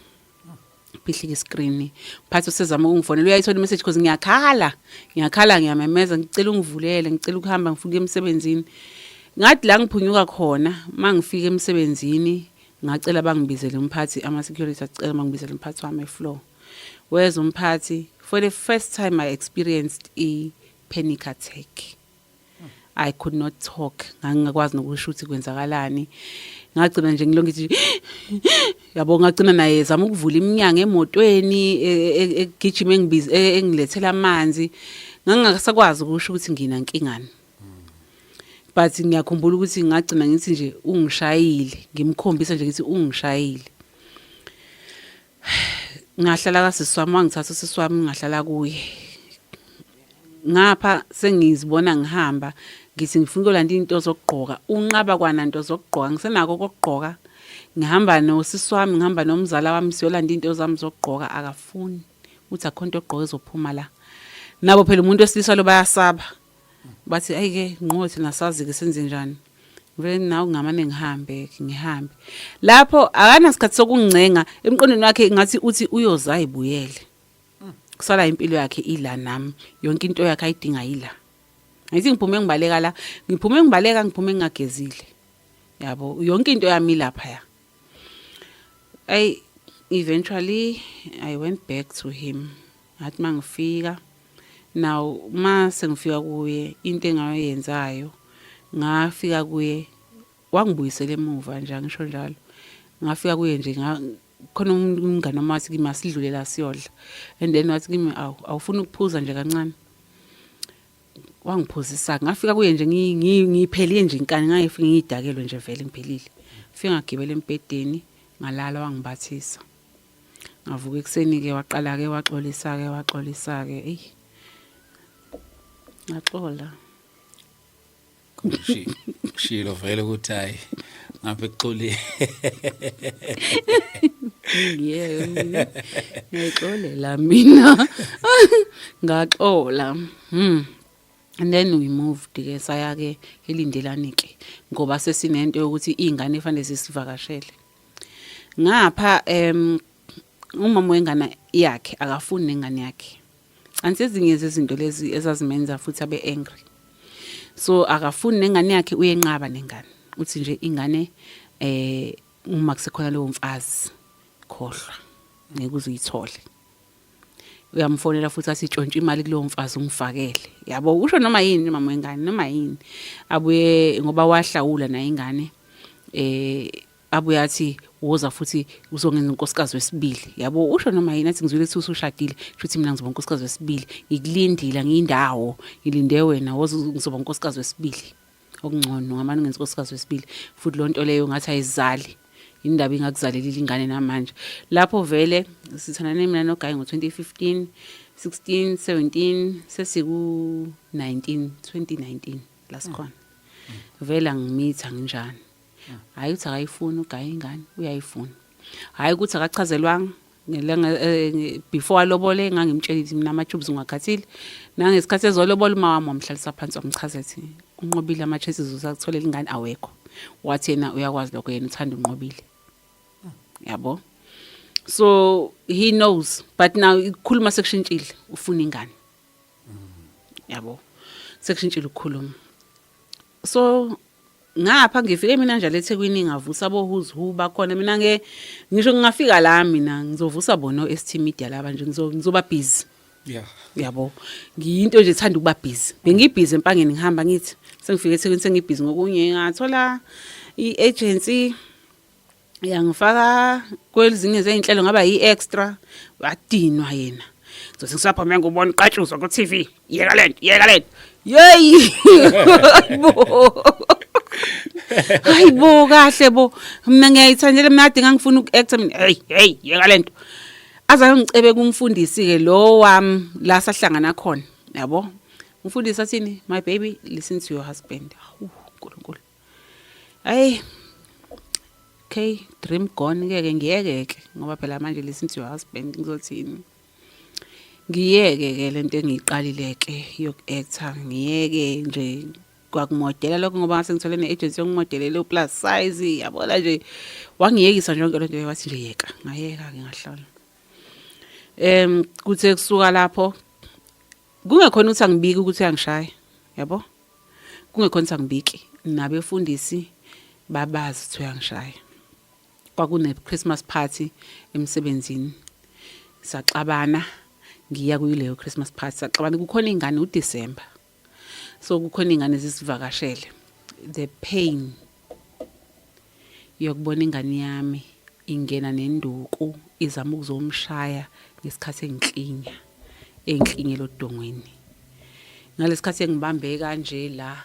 phihlika iscreen. Phathi usezama ukungifonela, uyayithola imessage because ngiyakhala, ngiyakhala, ngiyamemeza, ngicela ungivulele, ngicela ukuhamba, ngifuna ukuya emsebenzini. Ngathi la ngiphunyuka khona, mangifika emsebenzini ngacela bangibizele umphathi, ama-security acela bangibizele umphathi wami efloor. Weza umphathi. For the first time I experienced i-panic attack. I could not talk, ngangingakwazi nokusho ukuthi kwenzakalani. Ngagcina nje ngilonke ngithi yabo, ngagcina naye ezama ukuvula iminyango emotweni, egijima engibiza engilethela amanzi. Ngangingasakwazi ukusho ukuthi nginankingani. But ngiyakhumbula ukuthi ngagcina ngithi nje ungishayile, ngimkhombisa nje ngithi ungishayile. Ngahlala kasisi wami, wangithatha usisi wami ngahlala kuye. Ngapha sengizibona ngihamba ngithi ngifuna ukolanda into zokugqoka, unqaba kwananto zokugqoka, ngisenako okokugqoka. Ngihamba nosisi wami, ngihamba nomzala wami siyolanda into zami zokugqoka, akafuni. Uthi akukho nto yokugqoka ezophuma la. Nabo phela umuntu wesilisa lo bayasaba. Bathi ayi-ke nqo thina sazi-ke senze njani. Ngivele nawe ngamane ngihambe ngihambe. Lapho akanasikhathi sokungincenga, emqondweni wakhe ngathi uthi uyoze ayibuyele. Kusala impilo yakhe ila nami, yonke into yakhe ayidinga ila. Ngithi ngiphume ngibaleka la, ngiphume ngibaleka ngiphume ngingagezile. Yabo, yonke into yami ilapha ya. Ay eventually I went back to him. Ngathi mangifika now mase ngifika kuye into engayenzayo ngafika kuye wangibuyisela emuva nje angisho njalo. Ngafika kuye nje khona umngane wami wathi kimi asidlule la siyodla and then wathi kimi awu awufuni ukuphuza nje kancane. Wangiphuzisa ngafika kuye nje ngiphelile nje inkani ngangifike ngiyidakelwe nje vele ngiphelile. Fike ngagibela embhedeni ngalala wangibathisa. Ngavuka ekuseni-ke waqala-ke waxolisa-ke waxolisa-ke eyi ngaxola. Shilo vele ukuthi hayi ngapha ekuxolile. Yebo. Ngiyayixolela mina. Ngaxola. And then we moved ke saya ke elindelani ke ngoba sesinento yokuthi izingane fanele sisivakashele. Ngapha umama wengane yakhe akafuni nengane yakhe. Anti ezinye zezinto lezi ezazimenza futhi abe angry. So akafuni nengane yakhe uyenqaba nengane. Uthi nje ingane uma kusekhona lowo mfazi khohlwa ngeke uze uyithole. Uyamfonela futhi athi tshontsha imali kulowo mfazi ungifakele. Yabo usho noma yini mama wengane noma yini. Abuye ngoba wahlawula naye ingane abuye athi woza futhi uzongenza unkosikazi wesibili. Yabo usho noma yini athi ngizwile ukuthi usushadile shuthi mina ngizoba unkosikazi wesibili. Ngikulindile ngiyindawo ngilinde wena woza ngizoba unkosikazi wesibili. Okungcono ngamane ngenza unkosikazi wesibili futhi lonto leyo ngathi ayizali. Indaba ingakuzalelile ingane namanje. Lapho vele sithandane mina noGayi ngo-2015, 16, 17 sesiku 19, 2019 la sikhona. Vele angimitha nginjani. Hayi ukuthi akayifuni uGayi ingane, uyayifuna. Hayi ukuthi akachazelwanga ngelanga before alobole ngangimtshela ukuthi mina ama-tubes ngiwakhathile. Nangesikhathi ezolobola uma wami wamhlalisa phansi wamchazela ukuthi unqobile ama-chances ukuthi akutholele ingane awekho. Wathi yena uyakwazi lokho yena uthanda unqobile. Yabo. So he knows but now ukukhuluma sekushintshile ufuna ingane. Yabo. Sekushintshile ukukhuluma. So ngapha ngifike mina njalo eThekwini ngavusa bo who's who bakhona mina nge ngisho ngingafika la mina ngizovusa bona o-ST Media laba nje ngizoba busy. Yabo. Ngiyinto nje ethanda ukuba busy. Bengibhizi empangeni ngihamba ngithi sengifike eThekwini sengibhizi ngokunye ngathola i-agency yangifaka kwezinye zezinhlelo ngaba yi-extra wadinwa yena. Ngizothi ngisapha mina ngubona uqatshuzwa ku TV. Yeka lento, yeka lento. Yeyi. Hayibo. Hayibo kahle bo. Mina ngiyayithandela mina kade ngangifuna uku-acta mina. Hey, hey, yeka lento. Aze ayongicebe kumfundisi ke lo wami la sahlangana khona, yabo. Umfundisi athini? My baby, listen to your husband. Hawu, uNkulunkulu. Hey. Okay, dream gone ke ke ngiyeke ke ngoba phela manje listen to your husband ngizothini. Ngiyeke ke lento engiyiqalile ke yoku-actor ngiyeke nje kwakumodela lokho ngoba ngase ngithole ne-agency yokumodelela u-plus size yabona nje wangiyekisa nje yonke lento wathi nje yeka ngayeka ke ngahlala. Kuthe kusuka lapho kungekhona ukuthi angibiki ukuthi uyangishaya yabo. Kungekhona ukuthi angibiki nabefundisi babazi ukuthi uyangishaya. Kwakune Christmas party emsebenzini saxabana ngiya kuyileyo Christmas party saxabana kukhona ingane uDecember. So kukhona ingane zisivakashele. The pain yokubona ingane yami ingena nenduku izama ukuzomshaya ngesikhathi engiklinya, engiklinyela odongweni. Ngalesikhathi engibambe kanje la,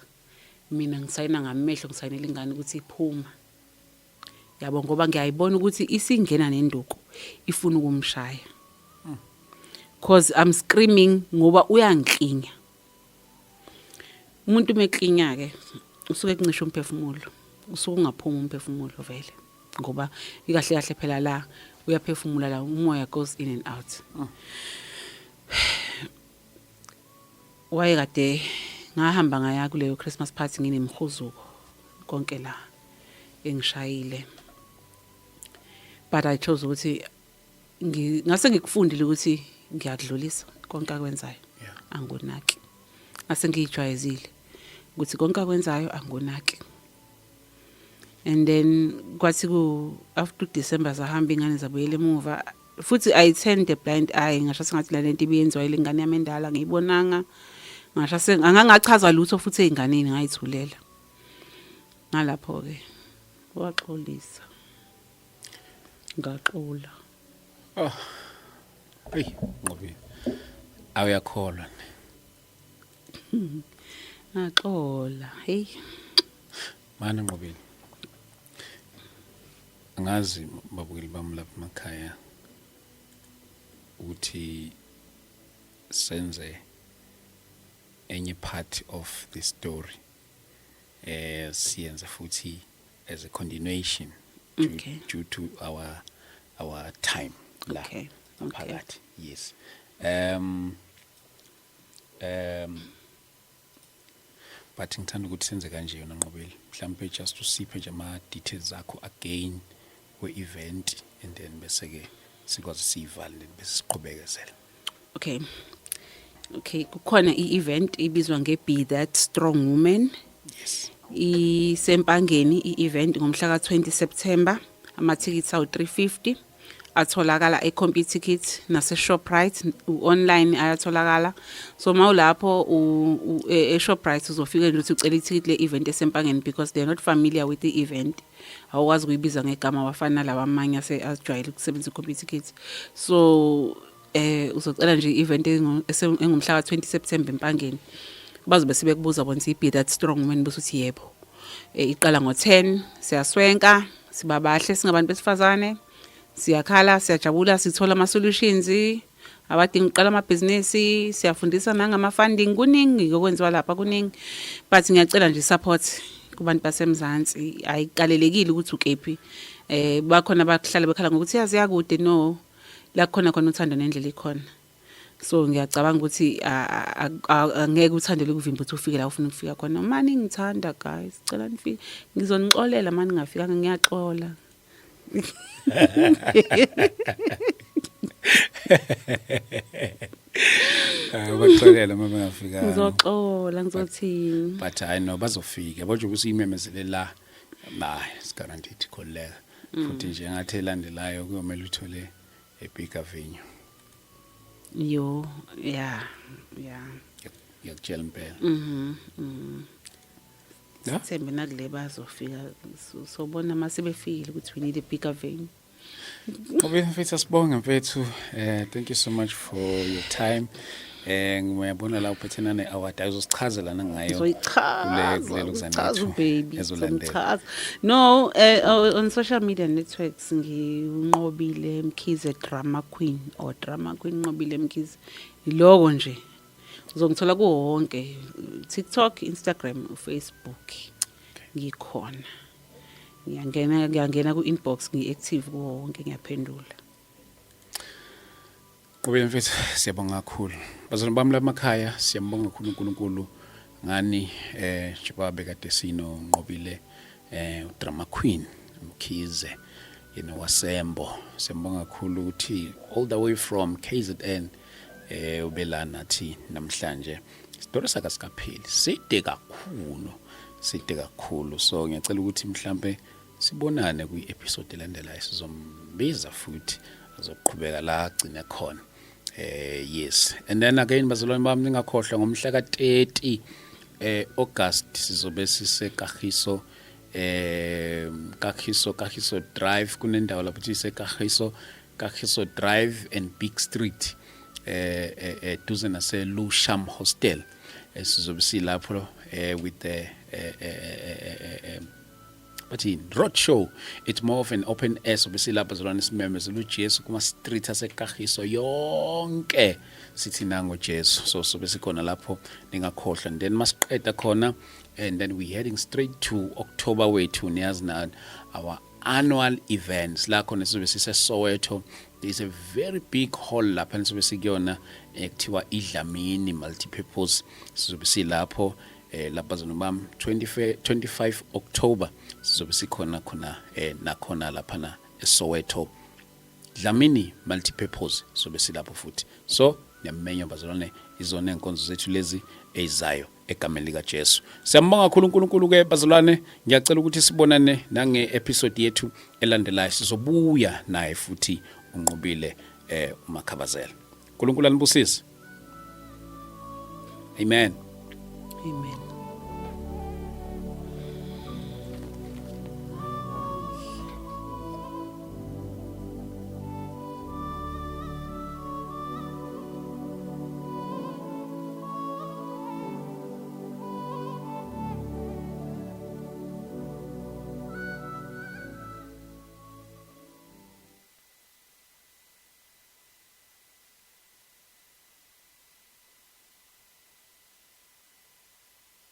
mina ngisayina ngamehlo ngisayinela ingane ukuthi iphuma. Yabo ngoba ngiyayibona ukuthi isingena nenduku ifuna ukumshaya. Cause I'm screaming ngoba uyangiklinya. Umuntu uma eklinya-ke usuke ekuncisha umphefumulo, usuke ungaphumi umphefumulo vele ngoba ikahle kahle phela la uyaphefumula la umoya goes in and out. Wayekade ngahamba ngaya kuleyo Christmas party nginemihuzuko konke la engishayile. But I chose ukuthi ngase ngikufundile ukuthi ngiyakudlulisa konke akwenzayo angonaki ngase ngiyijwayezile ukuthi konke akwenzayo angonaki and then kwathi ku after December zahamba ingane zabuyela emuva futhi I turned the blind eye ngasho sengathi la lento ibiyenziwa ile ngane yami endala ngiyibonanga ngasho angangachaza lutho futhi ezinganeni ngayithulela ngalapho ke waxolisa Ngaxola. Oh. Hey, Nqobile. Awuyakholwa ne. Ngaxola. Hey. Mana Nqobile. Angazi babukeli bami lapha emakhaya ukuthi senze enye part of the story eh siyenze futhi as a continuation due, okay. due to our time la okay. phakathi okay. Yes, but ngithanda ukuthi senze kanje yona Nqobile, mhlawumbe just usiphe nje ama details akho again we event and then bese ke sikwazi siyivale then bese siqhubekezela. Okay, kukhona i-event ibizwa nge-Be That Strong Woman. Isempangeni i-event ngomhla ka-20 September. Amathikithi awu-350 atholakala e-Computicket nase-Shoprite, online ayatholakala. So mawulapho e-Shoprite uzofika nje uthi ucela ithikithi le-event esempangeni because they are not familiar with the event. Awukwazi ukuyibiza ngegama wafana nalawa amanye ajwayele ukusebenzisa i-Computicket. So uzocela nje i-event engumhla ka-20 September empangeni. Bazobe sebekubuza bona ukuthi i-Be That Strong Woman, bese uthi yebo. Iqala ngo-10, siyaswenka, siba bahle singabantu besifazane, siyakhala, siyajabula, sithola ama-solutions, abadinga ukuqala amabhizinisi, siyafundisa nangama-funding, kuningi okwenziwa lapha kuningi. But ngiyacela nje support kubantu baseMzansi, ayikalelekile ukuthi ukephi. Bakhona abahlala bekhala ngokuthi yazi yakude, no. La kukhona khona uthando nendlela ikhona. So ngiyacabanga ukuthi angeke uthando likuvimbe ukuthi ufike la ufuna ukufika khona. Uma ningithanda guys, cela nifike. Ngizonixolela uma ningafikanga, ngiyaxola. Baxolela uma bengafikanga. Ngizoxola, ngizothini. But I know bazofika. Yabo nje ukuthi imemezele la. Hayi, it's guaranteed, khululeka. Futhi nje ngathi elandelayo kuyomela uthole a bigger venue. Yo, yeah. Ngiyakutshela impela. Yeah. Sithembe nakule bazofika, sobona mase befikile ukuthi we need a bigger venue. Ngobe mfethu, asibonge mfethu. Thank you so much for your time. Ngiyabona la uphethe nane award, ayizosichazela nangayo. Ngizoyichaza, kulelo uchaza kuzanethu ubaby, ezolandela. ngizochaza. No, on social media networks nginqobile Mkhize Drama Queen or Drama Queen Nqobile Mkhize. Iloko nje. Uzongithola kuwo wonke TikTok, Instagram, Facebook. Ngikhona. Ngiyangena ku inbox, ngi-active kuwo wonke, ngiyaphendula. Qhubeka mfethu, siyabonga kakhulu. Bazalwane bami lamakhaya, siyambonga kakhulu uNkulunkulu ngani njengoba bekade sino Nqobile uDrama Queen Mkhize yena wasembo. Siyambonga kakhulu ukuthi all the way from KZN ubela nathi namhlanje. Isitori sakhe sikapheli, side kakhulu, side kakhulu. So ngiyacela ukuthi mhlambe sibonane kwi-episode elandelayo, sizombiza futhi azoqhubeka la agcine khona. Yes, and then again bazalwane bami, ningakhohlwa ngomhla ka-30 August sizobe sisekahiso, Kagiso Drive. Kunendawo lapho kuthi isekagiso, Kagiso Drive and Big Street, duze nase Lusham Hostel. Sizobe silapho with the bathi road show. It's more of an open air. Sobe silapha zolwana, simemezela uJesu kuma street aseKagiso yonke, sithi nango Jesu. So sobe sikhona lapho, ningakhohlwa. And then masiqeda khona, and then we heading straight to October wethu, niyazi na, our annual events la khona sizobe sise Soweto. There is a very big hall lapha nisobe sikuyona, ekuthiwa iDlamini Multipurpose. Sizobe silapho lapha zona bami, 25 25 October sizobe sikhona khona, nakhona lapha na eSoweto, Dlamini Multipurpose, sobe silapho futhi. So niyamenywa bazalwane, izona enkonzo zethu lezi ezizayo egameni lika Jesu. Siyambonga kakhulu uNkulunkulu ke bazalwane. Ngiyacela ukuthi sibonane nange episode yethu elandelayo, sizobuya naye futhi uNqobile uMakhabazela. uNkulunkulu anibusise. Amen. Amen.